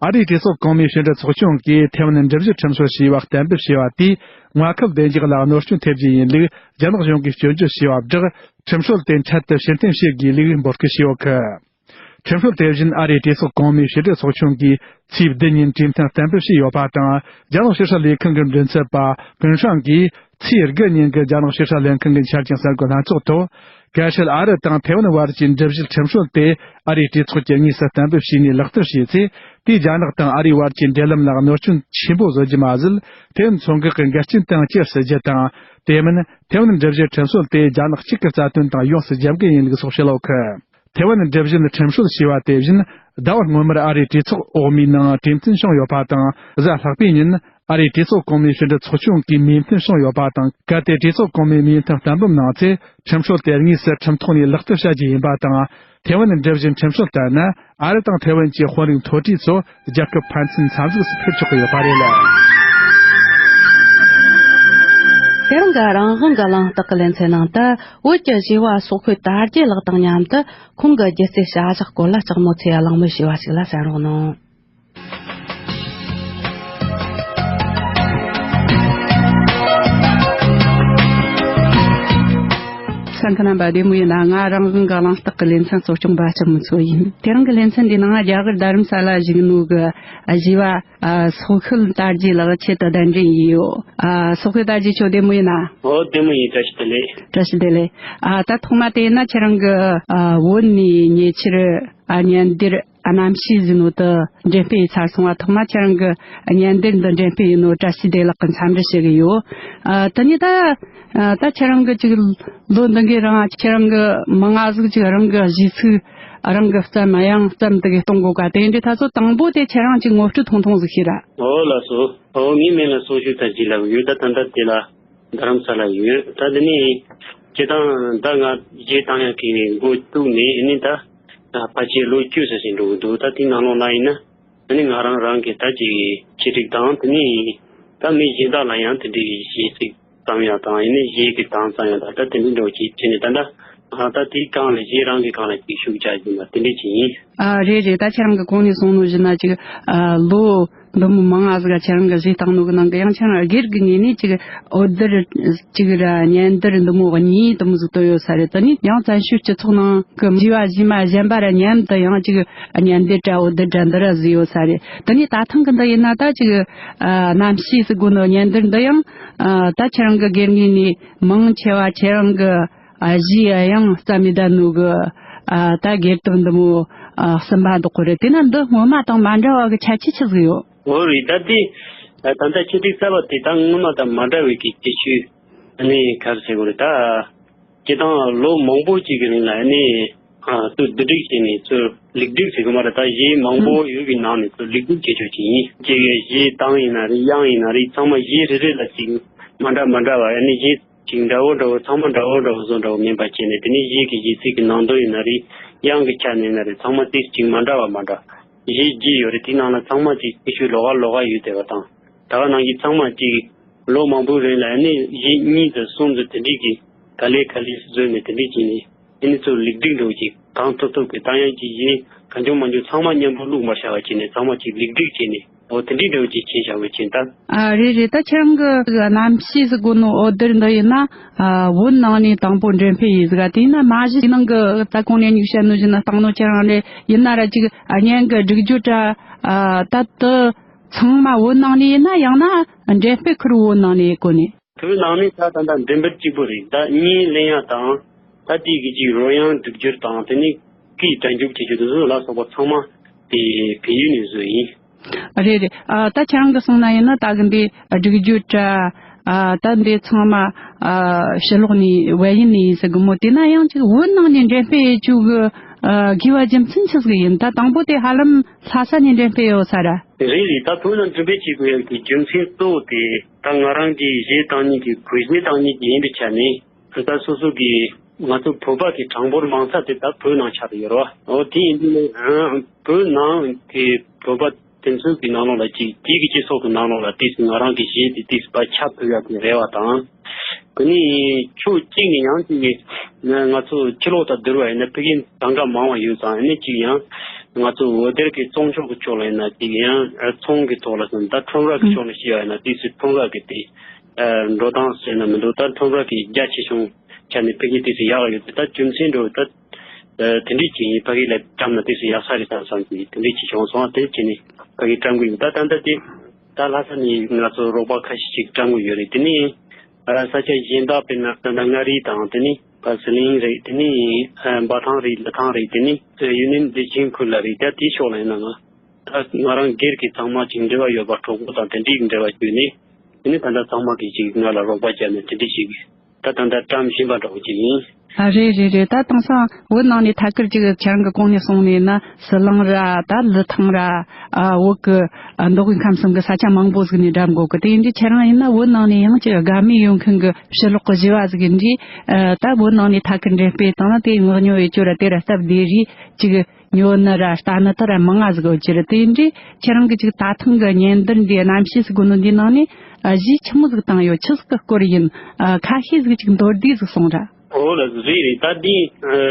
ཨ་རིའི་གྲོས་ཚོགས་གོང་མའི་ཕྱི་འབྲེལ་ཚོགས་ཆུང་གིས་ཐེ་ཝན་འགྲུལ་བཞུད་ཁྲིམས་སྲོལ་ཞེས་པ་གཏན་འབེབས་བྱས་པ་དེས། མངའ་ཁུལ་བདེ་འཇགས་ལ་གནོད་སྐྱོན་ཐེབས་རྒྱུ་ཡིན་ལུགས་རྒྱ་ནག་གཞུང་གིས་སྐྱོན་བརྗོད་བྱས་པ་བསྒྲགས། ཁྲིམས་སྲོལ་དེ་འཕྲལ་དུ་ཕྱིར་འཐེན་བྱེད་དགོས་ལུགས་འབོད་སྐུལ་བྱས་ཡོད་གི། ཁྲིམས་སྲོལ་དེ་བཞིན་ཨ་རིའི་གྲོས་ཚོགས་གོང་མའི་ཕྱི་འབྲེལ་ཚོགས་ཆུང་གིས་ཚེས་བདུན་ཉིན་གྲོས་མཐུན་གཏན་འབེབས་བྱས་ཡོད་པ་དང་། རྒྱ་ནག་ཕྱི་སྲིད་ལས་ཁུངས་ཀྱི་མགྲིན་ཚབ་པ་ཀུན་ཧྲང་གིས། ཚེས་དགུ་ཉིན་གྱི་རྒྱ་ནག་ཕྱི་སྲིད་ལྷན་ཁང་གི་འཆར་ཅན་གསར་འགོད་ལྷན་ཚོགས་ཐོག་ཁ་ཤས་ཨ་རི་དང་ཐེ་ཝན་བར་གྱི་འགྲུལ་བཞུད་ཁྲིམས་སྲོལ་དེ་ཨ་རིའི་གྲོས་ཚོགས་ཀྱིས་དངོས་སུ་གཏན་འབེབས་བྱས་ནས་ལག་བསྟར་བྱས་ཚེ། དེས་རྒྱ་ནག་དང་ཨ་རིའི་བར་གྱི་འབྲེལ་ལམ་ལ་གནོད་སྐྱོན་ཆེན་པོ་བཟོ་རྒྱུ་མ་ཟད། ཐེ་ཝན་མཚོ་འགག་གི་འགལ་རྐྱེན་དང་བཅས་སྲིད་རྒྱུ་དང་། དེ་མིན། ཐེ་ཝན་འགྲུལ་བཞུད་ཁྲིམས་སྲོལ་དེ་རྒྱ་ནག་གཅིག་གི་རྩ་དོན་དང་ཡོངས་སུ་རྒྱབ་འགལ་ཡིན་ལུགས་སོགས་བཤད་ཡོད་གི། ཐེ་ཝན་འགྲུལ་བཞུད་ཁྲིམས་སྲོལ་ཞེས་པ་དེ་བཞིན། ཟླ་བ་སྔོན་མར་ཨ་རིའི་གྲོས་ཚོགས་འོག་མའི་ནང་གྲོས་མཐུན་བྱུང་ཡོད་པ་དང་། གཟའ་ལྷག་པའི་ཉིན། ཨ་རིའི་གྲོས་ཚོགས་གོང་མའི་ཕྱི་འབྲེལ་ཚོགས་ཆུང་གིས་མོས་མཐུན་བྱུང་ཡོད་པ་དང་། གལ་ཏེ་གྲོས་ཚོགས་གོང་མའི་མོས་མཐུན་གཏན་འབེབས་གནང་ཚེ། ཁྲིམས་སྲོལ་དེ་དངོས་སུ་ཁྲིམས་ཐོག་ནས་ལག་བསྟར་བྱ་རྒྱུ་ཡིན་པ་དང་། ཐེ་ཝན་འགྲུལ་བཞུད་ཁྲིམས་སྲོལ་ལྟར་ན། ཨ་རི་དང་ཐེ་ཝན་གྱི་དཔོན་རིགས་མཐོ་གྲས་ཚོ་རྒྱལ་ཁབ་ཕན་ཚུན་འཚམས་གཟིགས་སུ་ཕེབས་ཆོག་གི་ཡོད་པ་རེད། དེ་རིང་གི་རང་དབང་གི་གླེང་སྟེགས་ཀྱི་ལེ་ཚན་ནང་དུ། བོད་ཀྱི་གཞས་པ་སོག་ཤོད་དར་རྒྱས་ལགས་དང་མཉམ་དུ། ཁོང་གི་སྒྱུ་རྩལ་བྱ་གཞག་སྐོར་ལ་ལྕགས་མོ་ཚེ་གླང་མོས་ཞུས་པ་ཞིག་ལ་གསན་རོགས་གནང་། ལྟ་མཁན་རྣམ་པ་བདེ་མོ་ཡིན་ན། ང་རང་དབང་གི་གླེང་སྟེགས་ཀྱི་ལེ་ཚན་གཙོ་སྐྱོང་པ་ལྕམ་མུ་མཚོ་ཡིན། དེ་རིང་གི་ལེ་ཚན་འདིའི་ནང་རྒྱ་གར་རྡ་རམ་ས་ལ་བཞུགས་ནོ་གི་གཞས་པ་ཨ་སོག་ཤོད་དར་རྒྱས་ལགས་ཆེད་དུ་གདན་འདྲེན་ཡིན་ཡོད། ཨ་སོག་ཤོད་དར་རྒྱས་མཆོག་བདེ་མོ་ཡིན་ན། ཨོ་བདེ་མོ་ཡིན། བཀྲ་ཤིས་བདེ་ལེགས། བཀྲ་ཤིས་བདེ་ལེགས། ཨ་ད་ཐོག་མ་དེ་ཡིན་ན་ཁྱེད་རང་གི་ཨ་བོད་ནས་ཉེ་ཆར་ཨ་ཉན་འདིར་ཨ་རྣམ་ཤེས་ཟེར་ནོ་དེ་འགྲེམས་སྤེལ་ཡིན་ཚར་སོང་བ། ཐོག་མ་ཁྱེད་རང་གི་ཉན་འདིར་འདི་འགྲེམས་སྤེལ་ཡིན་ནོ་བཀྲ་ཤིས་བདེ་ལེགས་ཀྱི་འཚམས་འདྲི་ཞུ་གི་ཡོད། ཨ་དེ་ནས་ད་ཨ་ད་ཁྱེད་རང་གི་ཅིག་ལོ་འདི་འགའི་རིང་ཁྱེད་རང་གི་མང་ང་ཟིག་ཅིག་རང་གི་གཞས་ཚིག་རང་གི་བརྩམས་དབྱངས་བརྩམས་འདི་གི་གཏོང་གོ་ག་དེ་འདྲའི་ཐ་ཚོ་དང་པོ་དེ་ཁྱེད་རང་ཅིག་ངོ་སྤྲོད་ཐུང་ཐུང་ཟིག་ཤེས་ར། ཨོ་ལགས་སོ། ཨོ་ངའི་མིང་ལ་སོག་ཤོད་དར་རྒྱས་ལབ་ཡོད། ད་ད་ལྟ་དེ་ལ་རྡ་རམ་ས་ལ་ཡོད། ད་དེ་ནས་སྤྱིར་བཏང་ད་ང་གཞས་བཏང་ཡག་གི་འགོ་བཙུགས་ནས་ཨ་ནི་ད་ཕལ་ཆེར་ལོ་བཅུ་ཙམ་ཞིག་འགྲོ་གི་འདུག། ད་དེའི་ནང་ལོགས་ལ་ཡིན་ན་ཨ་ནི་ང་རང་རང་གི་ད་ཅིག་ཆེད་སྒྲིག་དང་། དེ་ནས་ད་མི་གཞན་དག་ལ་ཡང་དེ་འདྲའི་གཞས་ཚིག་བརྩམས་ཡག་དང་། ཡིན་ནའི་གཞས་ཀྱི་གདངས་བརྩམས་ཡག་དང་། ད་དེ་འདྲའི་འདྲ་བོ་ཅིག་བྱས་ནས་ད་ད་ད་དེའི་སྒང་ལ་གཞས་རང་གི་སྒང་ལ་ཅིག་ཤུགས་རྒྱག་བཞིན་པ་དེ་འདྲ་ཅིག་ཡིན། ཨ་རེད་རེད། ད་ཁྱེད་རང་གི་གོང་ནས་གསུངས་ནོ་བཞིན་ན་ཅིག་ཨ་ལོ་འདི་མོ་མང་ང་ཟིག་ག་ཁྱེད་རང་གི་གཞས་བཏང་ནོ་གི་ནང་གི་ཡང་ཁྱེད་རང་སྒེར་གི་ངོས་ནས་ཅིག་འོད་སྡེར་ཅིག་ར་ཉན་སྡེར་འདི་མོ་གཉིས་འདི་མོ་ཟིག་བཏོན་ཡོད་ས་རེད། དེ་ནས་ཡང་བཙན་བྱོལ་སྤྱི་ཚོགས་ནང་གི་མཛེས་པ་གཞས་མ་གཞན་པ་ར་མཉམ་དུ་ཡང་ཅིག་ཉན་སྡེར་ར་འོད་སྡེར་ར་འདི་ར་བཟོས་ཡོད་ས་རེད། དེ་ནས་ད་ཐེངས་གི་འདི་ཡིན་ན་ད་ཅིག་ཨ་རྣམ་ཤེས་ཟེར་གོ་ནོ་ཉན་སྡེར་འདི་ཡང་ཨ་ད་ཁྱེད་རང་གི་སྒེར་ངོས་ནས་མང་ཆེ་བ་ཁྱེད་རང་གི་ཨ་གཞས་དབྱངས་བརྩམས་མི་ད་ནུ་གི་ཨ་ད་སྒེར་དེབ་འདི་མོ་ཨ་གསུམ་པ་འདོག་གི་རེད། དེ་ན་འདི་སྔོན་མ་དང་མ་འདྲ་བ་གི་ཁྱད་ཆོས་ཆི་ཟིག་ཡོད། འོ་རེད། ད་དེ་ད་ལྟ་ཆེད་སྒྲིག་གསར་བ་དེ་ད་སྔོན་མ་དང་མ་འདྲ་བའི་གི་ཁྱད་ཆོས་ཨ་ནི་ག་རེ་ཟེར་དགོས་རེད། ད་སྤྱིར་བཏང་ལོ་མང་པོ་ཅིག་གི་རིང་ལ་ཨ་ནི་ཨ་ཚུར་བསྡུ་སྒྲིག་བྱས་ནས་ཚུར་ལེགས་སྒྲིག་ཟེར་གི་མ་རེད། ད་གཞས་མང་པོ་ཡོད་པའི་ནང་ནས་ཚུར་ལེགས་སྒྲིག་བྱས་ཆོག་ཅིག་ཡིན། ཅིག་གི་གཞས་གདངས་ཡིན་ན་རེད། དབྱངས་ཡིན་ན་རེད། ཚང་མ་གཞས་རེ་རེ་ལ་ཅིག་མ་འདྲ་མ་འདྲ་བ་ཨ་ནི་གཞས། ཅིག་འདྲ་བོ་འདྲ་བོ་ཚང་མ་འདྲ་བོ་འདྲ་བོ་བཟོ་འདྲ་བོ་མིན་པ་བྱས་ནས། དེ་ནས་གཞས་ཀྱི་གཞས་ཚིག་གི་ནང་དོན་ཡིན་ན་རེད། དབྱངས་ཀྱི་ཆ་ནས་ཡིན་ན་རེད། ཚང་མ་དེ་ཅིག་མ་འདྲ་བ་མ་འདྲ། གཞས་བརྒྱད་ཡོད་རེད། དེའི་ནང་ལ་ཚང་མ་ཅིག་ཁྱད་ཆོས་ལོགས་ཀ་ལོགས་ཀ་ཡོད་བསྡད་པ་དང་། ད་ག་ནང་བཞིན་ཚང་མ་ཅིག་ལོ་མང་པོའི་རིང་ལ་ཨ་ནི་གཞས་གཉིས་དང་གསུམ་དང་དེ་འདྲས་ཀྱི་ག་ལེ་ག་ལེ་བཟོས་ནས་དེ་འདྲས་བྱས་ནས། དེ་ནི་ཚུར་ལེགས་སྒྲིག་འདྲ་བོ་ཅིག་གང་ཐུབ་ཐུབ་ཀྱི་ད་ཡང་ཅིག་གཞས་གང་བྱུང་མང་བྱུང་ཚང་མ་མཉམ་པོ་བླུགས་མ་བཞག་པ་བྱས་ནས། ཚང་མ་ཅིག་ལེགས་སྒྲིག་བྱས་ནས། འོ་དེ་འདྲའི་འདྲ་བོ་ཅིག་བྱས་བཞག་པ་བྱས་ད། ཨ་རེད་རེད། ད་ཁྱེད་རང་གི་རྣམ་ཤེས་ཟེར་གོ་ནོ་འོད་སྡེར་འདི་ཡིན་ན་ཨ་བོད་ནང་ནས་དང་པོ་འགྲེམས་སྤེལ་ཡིན་ཟིག་ག་དེ་ཡིན་ན་མ་གཞི་ནང་གི་ད་གོང་ནས་ཉུག་བཤད་ནོ་བཞིན་ན་བཏང་ནོ་ཁྱེད་རང་རེད། ཡིན་ན་ར་ཅིག་ཨ་བརྙན་གི་སྒྲིག་སྦྱོར་ར་ཨ་ད་དུ་ཚང་མ་བོད་ནང་ནས་ཡིན་ན་ཡང་ན་འགྲེམས་སྤེལ་ཁུར་བོད་ནང་ནས་གོ་ནས། བོད་ནང་ནས་ད་ད་ལྟ་འགྲེམས་སྤེལ་གཅིག་པུ་རེད། ད་བརྙན་ལེན་ཡག་དང་། ད་དེའི་གི་ཅིག་རོལ་དབྱངས་སྒྲིག་སྦྱོར་དང་། དེ་ནས་སྐད་སྒྲ་འཇུག་བྱེད་རྒྱུ་དེ་ཚོ་ལ་སོགས་པ་ཚང་མ་དེ་བལ་ཡུལ་ནས་བཟོས་ཡིན། རེད་རེད། ཨ་ད་ཁྱེད་རང་གི་གསུངས་ན་ཡིན་ན་ད་གི་འདི་སྒྲིག་སྦྱོར་ར་ཨ་ད་འདི་ཚང་མ་ཨ་ཕྱི་ལོགས་ནས་བལ་ཡུལ་ནས་ཡིན་ཟེར་གི་མོ། དེ་ན་ཡང་ཅིག་བོད་ནང་ནས་འགྲེམས་སྤེལ་བྱེད་རྒྱུ་གི་ཨ་དགོས་པ་རྒྱུ་མཚན་ཆི་ཟིག་ཡིན། ད་དང་པོ་དེ་ཧ་ལམ་ལྷ་ས་ནས་འགྲེམས་སྤེལ་ཡོད་ས་ར། རེད་རེད། ད་བོད་ནང་འགྲེམས་སྤེལ་བྱེད་དགོས་ཡག་གི་རྒྱུ་མཚན་གཙོ་བོ་དེ་ད་ང་རང་གི་གཞས་བཏང་མཁན་གྱི་གོས་གཞས་བཏང་མཁན་གྱི་ཡིན་པའི་ཆ་ནས། ད་སོ་སོ་གི་ང་ཚོ་བོད་པ་གི་གྲངས་འབོར་མང་ས་དེ་ད་བོད་ནང་ཆགས་ཡོད་རེད་བ། འོ་དེ་ཡིན་དུས་ནས་བོད་ནང་གི་བོད་པ་དེ་ཚོ་གི་ནང་ལོགས་ལ་ཅིག་དེ་གི་སྤྱི་ཚོགས་ཀྱི་ནང་ལོགས་ལ་ཏོག་ཙམ་ང་རང་གི་གཞས་དེ་ཏོག་ཙམ་ཕར་ཁྱབ་ཐུབ་ཡག་གི་རེ་བ་དང་། དེ་ནས་ཕྱོགས་གཅིག་ནས་ཡང་ཅིག་ང་ང་ཚོ་ཕྱི་ལོགས་དང་བསྡུར་བ་ཡིན་ན་ཕ་གིའི་གྲངས་ཀ་མང་བ་ཡོད་ཙང་། ཨ་ནི་ཅིག་ཡང་ང་ཚོ་འོད་སྡེར་གི་བཙོང་ཕྱོགས་ཀྱི་ཕྱོགས་ལ་ཡིན་ན་ཅིག་ཡང་ཚོང་གི་ཐོག་ལ་སོང་ད་ཁྲོམ་ར་གི་ཕྱོགས་ནས་བཤད་པ་ཡིན་ན་ཏོག་ཙམ་ཁྲོམ་ར་གི་དེ། ཨ་འགྲོ་སྟངས་ཟེར་ན་མི་འདུག་ད་ཁྲོམ་ར་གི་རྒྱ་ཆེ་ཆུང་ཆ་ནས་ཕ་གི་ཏོག་ཙམ་ཡག་ཡོད་དེ། ད་རྒྱུ་མཚན་འདྲ་བོ་ད་དེ་འདྲས་ཅིག་ཡིན། ཕ་གི་ལ་བཀྲམ་ན་ཏོག་ཙམ་ཡག་ས་རེད་བསམ་བསམ་གྱི་དེ་འདྲས་ཅིག་བྱུང་སོང་། དེ་བྱས་ནས་ཕ་གི་བཀྲམ་གི་ཡོད། ད་ད་ལྟ་དེ་ད་ལྷ་ས་ནས་ང་ཚོ་རོགས་པ་ཁ་ཤས་ཅིག་བཀྲམ་གི་ཡོད་རེད། དེ་ནས་ཨ་ས་ཆ་གཞན་དག་དཔེར་ན་ད་ལྟ་མངའ་རིས་དང་། དེ་ནས་ཕ་ཟི་ལིང་རེད། དེ་ནས་ཨ་འབའ་ཐང་རེད། ལི་ཐང་རེད། དེ་ནས་ཡུན་ནན་བདེ་ཆེན་ཁུལ་ལ་རེད། ད་དེའི་ཕྱོགས་ལ་ཡིན་ན་ང་ད་ང་རང་སྒེར་གྱི་ཚང་མ་ཅིག་འབྲེལ་བ་ཡོད་པ་གྲོགས་པོ་དང་དེ་འདྲས་ཀྱི་འབྲེལ་བ་བརྒྱུད་ནས། དེ་ནས་ད་ལྟ་ཚང་མ་གིས་ཅིག་ང་ལ་རོགས་པ་བརྒྱབ་ནས་དེ་འདྲས་ཞིག་ད་ད་ལྟ་བཀྲམ་བཞིན་པ་འདྲ་བོ་ཅིག་ཡིན། ཨ་རེད་རེད་རེད། ད་དེང་སང་བོད་ནང་ནས་ཐད་ཀར་ཅིག་ཁྱེད་རང་གི་གོང་ནས་གསུངས་ནས་ན་ཟི་ལིང་ར་ད་ལི་ཐང་ར་ཨ་བོད་ཀྱི་ཨ་མདོ་དབུས་ཁམས་གསུམ་གྱི་ས་ཆ་མང་པོ་ཟིག་ནས་འགྲམ་འགོ་གི། དེ་ཡིན་དུས་ཁྱེད་རང་ཡིན་ན་བོད་ནང་ནས་ཡང་ཅིག་དགའ་མོས་ཡོད་མཁན་གྱི་ཕྱི་ལོགས་ཀྱི་གཞས་པ་ཟིག་ཡིན་དུས། ཨ་ད་བོད་ནང་ནས་ཐད་ཀར་འགྲེམས་སྤེལ་བཏང་ན་དེ་ངག་ཉོ་ཡེ་ཅོ་ར་དེ་ར་སྟབས་བདེ་རེད། ཅིག་ཉོ་ནི་ར་ལྟ་ནི་དེ་ར་མང་ང་ཟིག་ཡོད་ཀྱི་རེད། དེ་འདྲའི་ཁྱེད་རང་གི་ཅིག་ད་ཐེངས་གི་བརྙན་འདིར་འདི་རྣམ་ཤེས་ཟེར་གོ་ནོ་འདི་ནང་ནས་ཨ་གཞས་ཆི་མོ་ཟིག་བཏང་ཡོད། ཆི་ཟིག་གི་སྐོར་ཡིན། ཨ་ཁ་ཤས་ཟིག་ཅིག་མདོར་བསྡུས་ཟིག་གསུངས་ར། ཨོ་ལ་རེད་རེད། ད་འདི་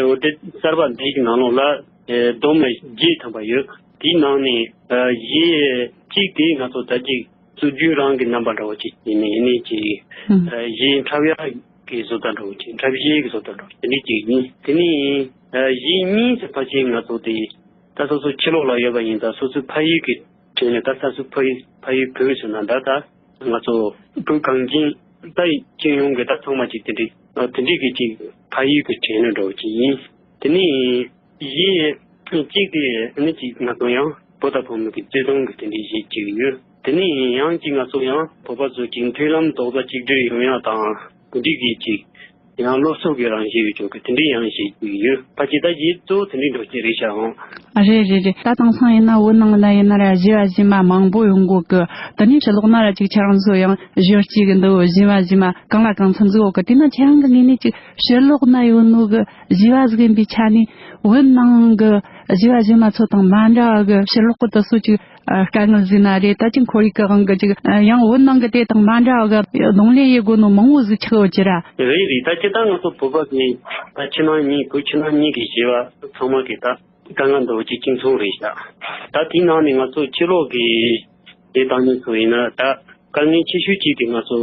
འོ་དེ་གསར་པ་འདི་གི་ནང་ལོགས་ལ་ཨེ་སྡོམ་ལ་བརྒྱད་ཐམ་པ་ཡོད། དེའི་ནང་ནས་ཨ་གཞས་གཅིག་དེ་ང་ཚོ་ད་ཅིག་སྲོལ་རྒྱུན་རང་གི་རྣམ་པ་འདྲ་བོ་ཅིག་ཡིན་ནི་ཡིན་ནི་ཅིག་ཨ་གཞས་འཁྲབ་ཡག་གི་བཟོ་ལྟ་འདྲ་བོ་ཅིག་འཁྲབ་གཞས་ཀྱི་བཟོ་ལྟ་འདྲ་བོ་དེ་འདྲ་ཅིག་ཡིན། དེ་ནས་ཨ་གཞས་གཉིས་སུ་ཕལ་ཆེར་ང་ཚོ་དེ་ད་སོ་སོ་ཕྱི་ལོགས་ལ་ཡོད་པ་ཡིན་ད་སོ་སོའི་ཕ་ཡུལ་གྱི་དྲན་ནས་ད་ལྟ་སོ་ཕ་ཡུལ་ཕ་ཡུལ་བོད་ཟེར་ན་ད་ད་ང་ཚོ་བོད་གངས་ཅན་ད་སྤྱི་ཡོངས་ཀྱི་ད་ཚང་མ་ཅིག་དེ་འདྲའི་དེ་འདྲའི་གི་ཅིག་ཕ་ཡུལ་གྱི་དྲན་ནས་འདྲ་བོ་ཅིག་ཡིན། དེ་ནས་གཞས་གཅིག་དེ་ནི་གཅིག་ང་ཚོ་ཡང་བོད་དང་བོད་མི་གི་བརྩེ་དུང་གི་དེ་འདྲའི་གཞས་གཅིག་ཡོད། དེ་ནས་ཡང་གཅིག་ང་ཚོ་ཡང་བོད་པ་ཚོ་གཅིག་མཐུན་ལམ་རྡོག་རྩ་གཅིག་སྒྲིལ་ཡོང་ཡག་དང་དེ་འདྲའི་གི་གཅིག་ཡང་སློབ་གསོ་གི་རང་བཞིན་ཡོད་ཅོག་གི་དེ་འདྲའི་ཡང་གཞས་གཅིག་ཡོད། ཕལ་ཆེར་ད་གཞས་གཙོ་བོ་དེ་འདྲའི་འགྲོ་གི་རེད་ཤག་ཨང་། རེད་རེད་རེད། ད་དེང་སང་ཡིན་ན་བོད་ནང་ལ་ཡིན་ན་ར་གཞས་པ་གཞས་མ་མང་པོ་ཡོང་གོ་གི། དེ་ནས་ཕྱི་ལོགས་ན་ར་ཅིག་ཁྱེད་རང་ཚོ་ཡང་གཞོན་སྐྱེས་གི་འདུག་གཞས་པ་གཞས་མ་གང་ལ་གང་འཚམ་ཟིག་ཡོད་གི། དེ་ན་ཁྱེད་རང་གི་ངོས་ནས་ཅིག་ཕྱི་ལོགས་ན་ཡོད་ནོ་གི་གཞས་པ་ཟིག་ཡིན་པའི་ཆ་ནས་བོད་ནང་གི་གཞས་པ་གཞས་མ་ཚོ་དང་མ་འདྲ་བ་གི་ཕྱི་ལོགས་གི་དེ་ཚོ་ཅིག་ཨ། དཀའ་ངལ་ཟིག་ན་རེད། ད་ཅིག་ཁོར་ཡུག་གི་དབང་གིས་ཅིག་ཨ། ཡང་བོད་ནང་གི་དེ་དང་མ་འདྲ་བ་གི་གདོང་ལེན་ཡེད་དགོས་ནོ་མང་བོ་ཟིག་ཆགས་ཡོད་ཀྱི་ར། རེད་རེད། ད་སྤྱིར་བཏང་ང་ཚོ་བོད་པ་གི་ད་ཕྱི་ནང་གཉིས་བོད་ཕྱི་ནང་གཉིས་ཀྱི་གཞས་པ་ཚང་མ་གི་ད་དཀའ་ངལ་འདྲ་བོ་ཅིག་གཅིག་མཚུངས་རེད་ཤག་ད་དེའི་ནང་ནས་ང་ཚོ་ཕྱི་ལོགས་ཀྱི་གཞས་བཏང་མཁན་ཚོ་ཡིན་ན་ད་དཀའ་ངལ་ཆེ་ཤོས་གཅིག་དེ་ང་ཚོ་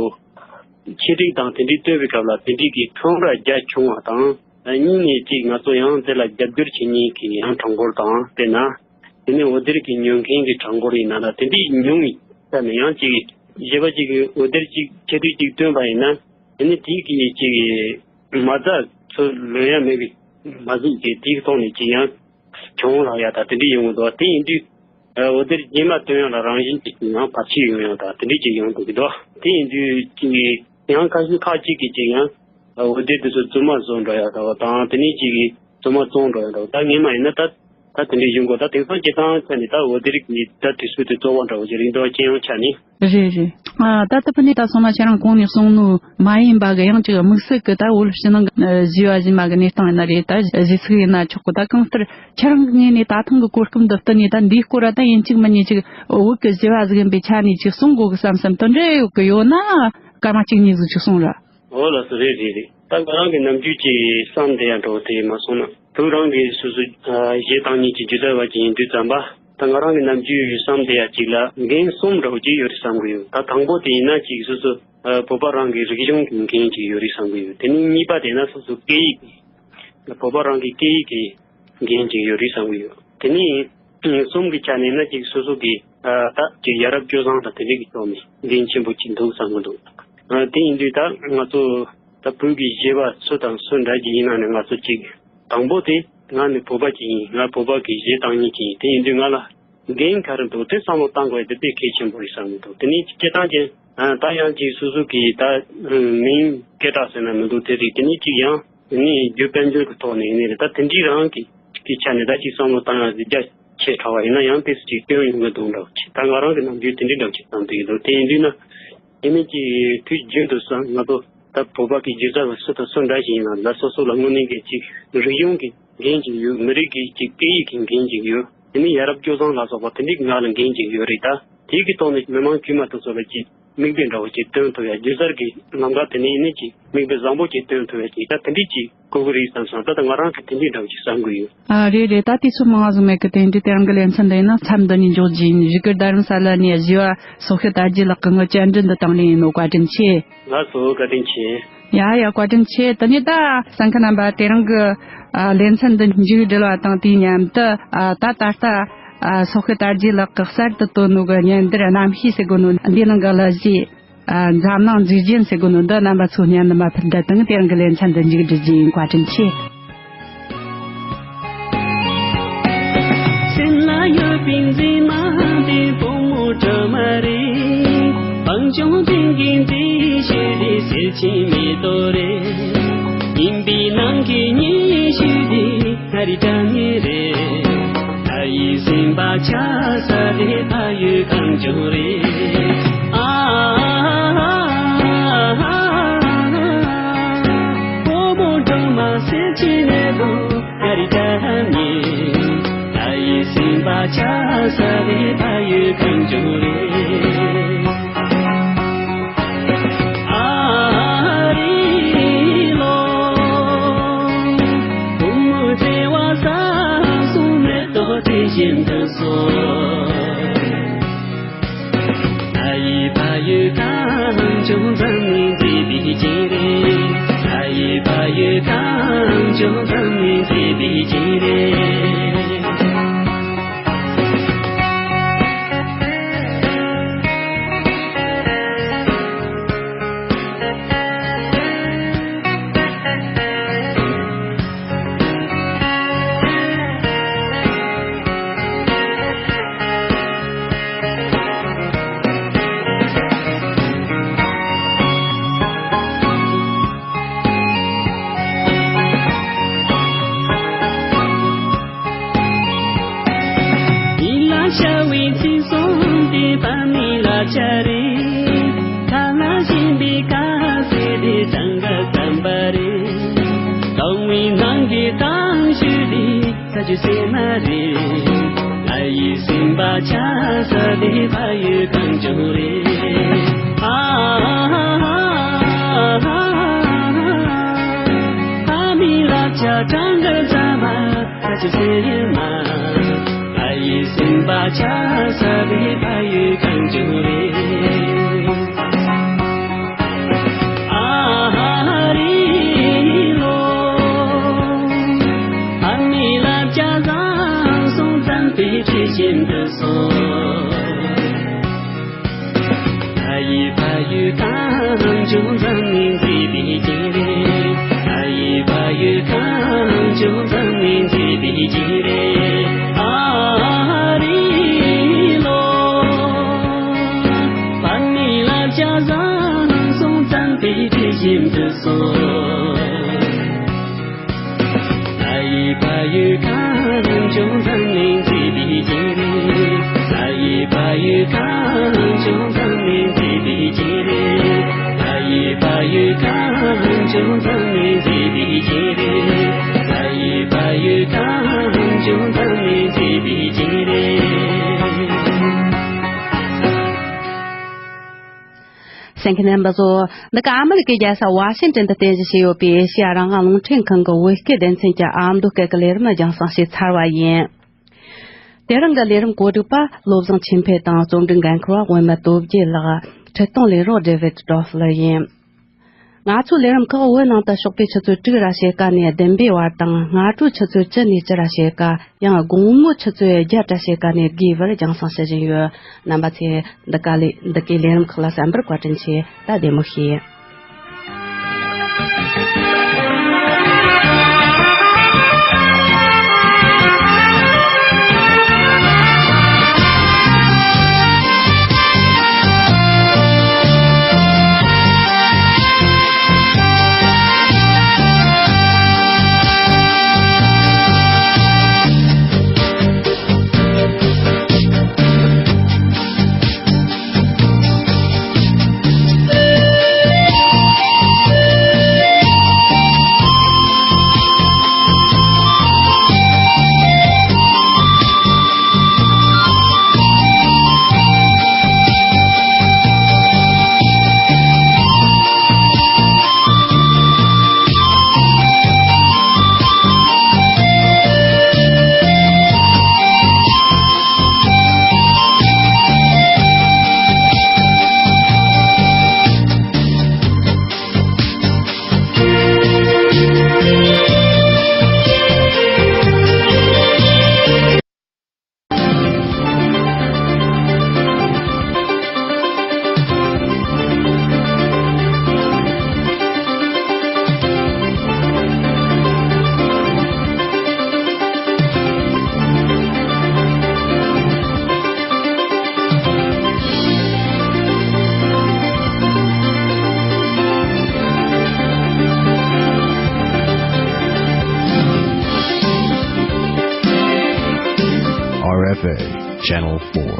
ཆེད་སྒྲིག་དང་དེ་འདྲའི་བཏོན་པའི་སྐབས་ལ་དེ་འདྲའི་གི་ཁྲོམ་ར་རྒྱ་ཆུང་བ་དང་། གཉིས་ནས་གཅིག་ང་ཚོ་ཡང་དེ་ལ་རྒྱབ་སྐྱོར་བྱེད་མཁན་གྱི་ཡང་གྲངས་འབོར་དང་དཔེར་ན། དེ་ནས་འོད་སྡེར་གྱི་ཉོ་མཁན་གྱི་གྲངས་འབོར་ཡིན་ན་ལ་དེ་འདྲའི་ཉུང་བའི་ཆ་ནས་ཡང་གཅིག་གཞས་པ་གཅིག་གིས་འོད་སྡེར་གཅིག་ཆེད་དུ་གཅིག་བཏོན་པ་ཡིན་ན་དེ་ནས་དེའི་གི་གཅིག་གི་མ་རྩ་ཚོ་ལོན་ཡ་མེད་པའི་མ་གཟུགས་ཀྱི་དེའི་ཐོག་ནས་གཅིག་ཡང་གྱོང་ལག་ཡ་ད་དེ་འདྲའི་ཡོང་གི་འདུག་དེ་ཡིན་དུས་འོད་སྡེར་རྗེས་མ་བཏོན་ཡ་ལ་རང་བཞིན་གྱི་གཅིག་ཡང་བར་ཆད་ཡོང་ཡ་ད་དེ་འདྲའི་གཅིག་ཡོང་གི་འདུག་དེ་ཡིན་དུས་གཅིག་གི་ཡང་ཁ་ཤས་ཁག་གཅིག་གི་གཅིག་ཡང་འོད་སྡེར་དེ་ཚོ་རྫུན་མ་བཟོ་འགྲོ་ཡ་ད་བ་དང་དེ་ནས་གཅིག་གི་རྫུན་མ་བཙོང་འགྲོ་ཡ་འདྲ་བོ་ད་ངས་མ་ཡིན་ན་ད་ད་དེ་འདྲའི་གཞུང་གོ་ད་དེང་སང་སྤྱིར་བཏང་ཆ་ནས་ད་འོད་སྡེར་གྱི་ད་དུས་ཚོད་དེ་གཙོ་བོ་འདྲ་བོ་ཞིག་རེད་འདུག་སྤྱི་ཡོངས་ཆ་ནས། རེད་རེད། ཨ་ད་ལྟ་བུ་ནས་ད་སོ་མ་ཁྱེད་རང་གོང་ནས་གསུངས་ནོ་མ་ཡིན་པ་གི་ཡང་ཅིག་དམིགས་བསལ་གི་ད་བོད་ཕྱི་ནང་གི་གཞས་པ་གཞས་མ་གི་གནས་སྟངས་ཡིན་ན་རེད། ད་གཞས་ཚིག་ཡིན་ན་ཆོག་གི། ད་གང་ལྟར་ཁྱེད་རང་གི་ངོས་ནས་ད་ཐེངས་གི་གོ་སྐབས་འདི་བསྟུན་ནས་ད་འདིའི་སྐོར་ད་ཡིན་གཅིག་མིན་གཉིས་ཅིག་བོད་གི་གཞས་པ་ཟིག་ཡིན་པའི་ཆ་ནས་ཅིག་གསུང་དགོས་གི་བསམ་བསམ་དེ་འདྲ་ཡོད་གི་ཡོད་ན་སྐར་མ་གཅིག་གཉིས་ཟིག་ཅིག་གསུང་ར། འོ་ལགས་སོ། རེད་རེད་རེད། ད་ང་རང་གི་ནམ་རྒྱུན་གྱི་བསམ་བསྡད་ཡ་འདྲ་བོ་དེ་མ་སོང་ན་བོད་རང་གི་སོ་སོ་གཞས་བཏང་མཁན་གྱི་སྒྱུ་རྩལ་བ་ཅིག་ཡིན་དུས་ཙམ་པ་ད་ང་རང་གི་ནམ་རྒྱུན་བསམ་བསྡད་ཡ་གཅིག་ལ་འགན་གསུམ་འདྲ་བོ་ཅིག་ཡོད་རེད་བསམ་གི་ཡོད། ད་དང་པོ་དེ་ཡིན་ན་གཅིག་སོ་སོ་བོད་པ་རང་གི་རིག་གཞུང་གི་འགན་ཅིག་ཡོད་རེད་བསམ་གི་ཡོད། དེ་ནས་གཉིས་པ་དེ་ཡིན་ན་སོ་སོ་སྐད་ཡིག་བོད་པ་རང་གི་སྐད་ཡིག་གི་འགན་ཅིག་ཡོད་རེད་བསམ་གི་ཡོད། དེ་ནས་གསུམ་གྱི་ཆ་ནས་ན་ཅིག་སོ་སོ་གི་ད་ཅིག་ཡ་རབས་སྤྱོད་བཟང་དང་དེ་འདྲ་གི་ཐོག་ནས་འགན་ཆེན་པོ་ཅིག་འདུག་བསམ་གི་འདུག་དེ་ཡིན་དུས་ད་ང་ཚོ་ད་བོད་ཀྱི་གཞས་པ་སུ་དང་སུ་འདྲ་ཅིག་ཡིན་ན་ནི་ང་ཚོ་ཅིག་དང་པོ་དེ་ང་ནི་བོད་པ་ཅིག་ཡིན། ང་བོད་པ་གི་གཞས་བཏང་མཁན་ཅིག་ཡིན། དེ་ཡིན་དུས་ང་ལ་འགན་ག་རེ་འདུག་དེ་བསམ་བློ་བཏང་དགོས་དེ་དཔེ་གལ་ཆེན་པོ་རེད་བསམ་གི་འདུག་དེ་ནས་སྤྱིར་བཏང་ཅན་ད་ཡང་ཅིག་སོ་སོ་གི་ད་མིང་སྐད་གྲགས་ཟེར་ན་མི་འདུག་དེ་རིགས་དེ་ནས་ཅིག་ཡང་ངས་རྒྱུ་དཔལ་འབྱོར་གྱི་ཐོག་ནས་ཡིན་ནི་རེད། ད་དེ་འདྲའི་རང་གི་གི་ཆ་ནས་ད་ཅིག་བསམ་བློ་བཏང་ཡག་རྒྱ་ཆེ་དྲགས་པ་ཡིན་ན་ཡང་དེ་སུ་ཅིག་སྐྱོན་ཡོང་གི་འདུག་འདྲ་བོ་ཅིག་ད་ང་རང་གི་ནམ་རྒྱུན་དེ་འདྲའི་འདྲ་བོ་ཅིག་བསམ་བསྡད་ཀྱི་འདུག་དེ་ཡིན་དུས་ན་དེ་ནས་ཅིག་དུས་རྒྱུན་དུ་བསམ་ང་ཚོ་ད་བོད་པ་གི་སྒྱུ་རྩལ་བ་སུ་དང་སུ་འདྲ་ཞིག་ཡིན་ན་ལ་སོ་སོ་ལ་དངོས་གནས་གི་ཅིག་རིག་གཞུང་གི་འགན་ཅིག་ཡོད། མི་རིགས་གི་ཅིག་སྐད་ཡིག་གི་འགན་ཅིག་ཡོད། དེ་ནས་ཡ་རབས་སྤྱོད་བཟང་ལ་སོགས་པ་དེ་འདྲའི་ང་ལ་འགན་ཅིག་ཡོད་རེད། ད་དེའི་གི་ཐོག་ནས་མི་མང་དཀྱུས་མ་དེ་ཚོ་ལ་ཅིག་མིག་དཔེ་འདྲ་བོ་ཅིག་སྟོན་ཐུབ་ཡ། སྒྱུ་རྩལ་གྱི་ལམ་ཁ་དེ་ནས་ཡིན་ནའི་ཅིག་མིག་དཔེ་བཟང་པོ་ཅིག་སྟོན་ཐུབ་ཡ་ཅིག་ད་དེ་འདྲའི་ཅིག་དགོས་ཀྱི་རེད་བསམ་སོང་། ད་ད་ང་རང་གི་དེ་འདྲའི་འདྲ་བོ་ཅིག་བསམ་གི་ཡོད། ཨ་རེད་རེད། ད་དུས་ཚོད་མང་བ་ཟིག་མེད་གི། དེ་འདྲའི་དེ་རིང་གི་ལེ་ཚན་འདི་ཡིན་ན་མཚམས་འདི་ནས་འཇོག་རྒྱུ་ཡིན། བཞུགས་སྒར་རྡ་རམ་ས་ལ་ནས་གཞས་པ་སོག་ཤི་དར་རྒྱས་ལགས་ཀྱི་ངོ་བཅར་འདྲི་འདི་དང་ལེན་ཡིན་ནོ། བཀའ་དྲིན་ཆེ། ལགས་སོ། བཀའ་དྲིན་ཆེ། ཡ་ཡ། བཀའ་དྲིན་ཆེ། དེ་ནས་ད་གསན་མཁན་རྣམ་པ་དེ་རིང་གི་ཨ་ལེ་ཚན་འདི་མཇུག་སྒྲིལ་བ་དང་དེའི་མཉམ་དུ་ཨ་ད་ད་ལྟ་ཨ་སོག་ཤི་དར་རྒྱས་ལགས་ཀྱིས་གསར་དུ་བཏོན་ནོ་གི་སྙན་དར་རྣམ་ཤེས་ཟེར་གོ་ནོ་འདི་ནང་གི་གླུ་གཞས་ཨ་འཛམ་གླིང་མཛེས་རྒྱན་ཟེར་གོ་ནོ་འདི་རྣམ་པ་ཚོ་སྙན་ནས་མ་ཕུལ་བསྡད་དང་དེ་རིང་གི་ལེ་ཚན་འདི་མཇུག་སྒྲིལ་རྒྱུ་ཡིན། བཀའ་དྲིན་ཆེ། སེམས་ལ་ཡོད་པའི་མཛེས་མ་དེ་བུ་མོ་སྒྲོལ་མ་རེད། སྤང་ལྗོངས་སྟེང་གི་མཛེས་ཤོས་དེ་སེར་ཆེན་མེ་ཏོག་རེད། ཡིན་པའི་ནང་གི་ཉི་ཤུ་དེ་ཨ་རི་དྲ་ངེ་རེད། ད་ཡིད་སེམས་པ་ཆགས་ས་དེ་ཕ་ཡུལ་གངས་ལྗོངས་རེད། ཨ། བུ་མོ་སྒྲོལ་མ་སེར་ཆེན་མེ་ཏོག་ཨ་རི་དྲ་ངེ། ད་ཡིད་སེམས་པ་ཆགས་ས་དེ་ཕ་ཡུལ་གངས་ལྗོངས་རེད། ཨ་རི་ལོ། བུ་མོ་བརྩེ་བ་བསམ་སོང་མེ་ཏོག་དེ་བཞིན་དུ་སོ། ད་ཡི་ཕ་ཡུལ་གངས་ལྗོངས་འཛམ་གླིང་མཛེས་པའི་རྒྱན་རེད། གང་བྱུང་ཙམ་ནས་མཛེས་པའི་རྒྱན་རེད། མི་ལ་ཤར་བའི་ཚེས་གསུམ་དེ་པདྨའི་ལ་རྒྱ་རེད། ཁ་ལ་བཞིན་པའི་ཁ་ཟས་དེ་གྲང་ག་དམ་པ་རེད། སྟོང་བའི་ནང་གི་གཏམ་ཤོད་དེ་ས་ཆུ་སེར་མ་རེད། ལྷ་ཡི་སེམས་པ་ཆགས་ས་དེ་ཕ་ཡུལ་གངས་ལྗོངས་རེད། ཨ་ཨ་ཨ་ཨ་ཨ་ཨ་མི་ལ་ཆ་གྲང་གར་འཛམ་པ། ཁ་ཆུ་སེར་མ། ཨ་ཡེ་སེམས་པ་ཆགས་ས་རེད། ཕ་ཡུལ་གངས་ལྗོངས་རེད། ཨ་ཧ་རི་ལོ། ཨ་མི་ལ་ལྕགས་ཟམ་སོང་ཙམ་དེ་དྲི་ཞིམ་དུ་སོང་། ཨ་ཡེ་ཕ་ཡུལ་གངས་ལྗོངས་འཛམ་གླིང་མཛེས་པའི་རྒྱན་རེད། ཨ་ཡེ་ཕ་ཡུལ་གངས་ལྗོངས་འཛམ་གླིང་མཛེས་པའི་རྒྱན་རེད། ཨ་རི་ལོ། ཕ་མི་ལ་ལྕགས་ཟམ་སོང་ཙམ་དེ་དྲི་ཞིམ་དུ་སོང་། ཨ་ཡེ་ཕ་ཡུལ་གངས་ལྗོངས་འཛམ་གླིང་མཛེས་པའི་རྒྱན་རེད། ཨ་ཡེ་ཕ་ཡུལ་གངས་ལྗོངས་འཛམ་གླིང་མཛེས་པའི་རྒྱན་རེད། ཨ་ཡེ་ཕ་ཡུལ་གངས་ལྗོངས་འཛམ་གླིང་མཛེས་པའི་རྒྱན་རེད། ཨ་ཡེ་ཕ་ཡུལ་གངས་ལྗོངས་འཛམ་གླིང་མཛེས་པའི་རྒྱན་རེད། གསན་མཁན་རྣམ་པ་ཚོ། འདི་ག་ཨ་མི་རི་ཀའི་རྒྱལ་ས་ཝ་ཤིང་ཏོན་དུ་རྟེན་གཞི་བྱས་ཡོད་པའི་ཨེ་ཤེ་ཡ་རང་དབང་རླུང་འཕྲིན་ཁང་གི་བོད་སྐད་སྡེ་ཚན་གྱི་ཨ་མདོ་སྐད་ཀྱི་ལས་རིམ་རྒྱང་སྲིང་བྱས་ཚར་བ་ཡིན། དེ་རིང་གི་ལས་རིམ་གོ་སྒྲིག་པ་བློ་བཟང་ཆོས་འཕེལ་དང་རྩོམ་སྒྲིག་འགན་འཁུར་བ་པད་མ་སྟོབས་རྒྱལ་ལགས། འཁྲིད་གཏོང་ལས་རོགས་ཌེ་བིད་ཌོ་ཧྥ་ལར་ཡིན། ང་ཚོའི་ལས་རིམ་ཁག་བོད་ནང་དུ་ཕྱོགས་པའི་ཆུ་ཚོད་དྲུག་ར་ཕྱེད་ཀ་ནས་བདུན་པའི་བར་དང་། སྔ་དྲོའི་ཆུ་ཚོད་བཅུ་ནས་བཅུ་ར་ཕྱེད་ཀ། ཡང་དགོང་མོའི་ཆུ་ཚོད་བརྒྱད་ར་ཕྱེད་ཀ་ནས་དགུའི་བར་རྒྱང་སྲིང་བྱེད་བཞིན་ཡོད། རྣམ་པ་ཚོས་འདི་ག་ལས་འདི་གའི་ལས་རིམ་ཁག་ལ་གསན་པར་བཀའ་དྲིན་ཆེ། ད་བདེ་མོ་བྱོས། R F A, Channel four.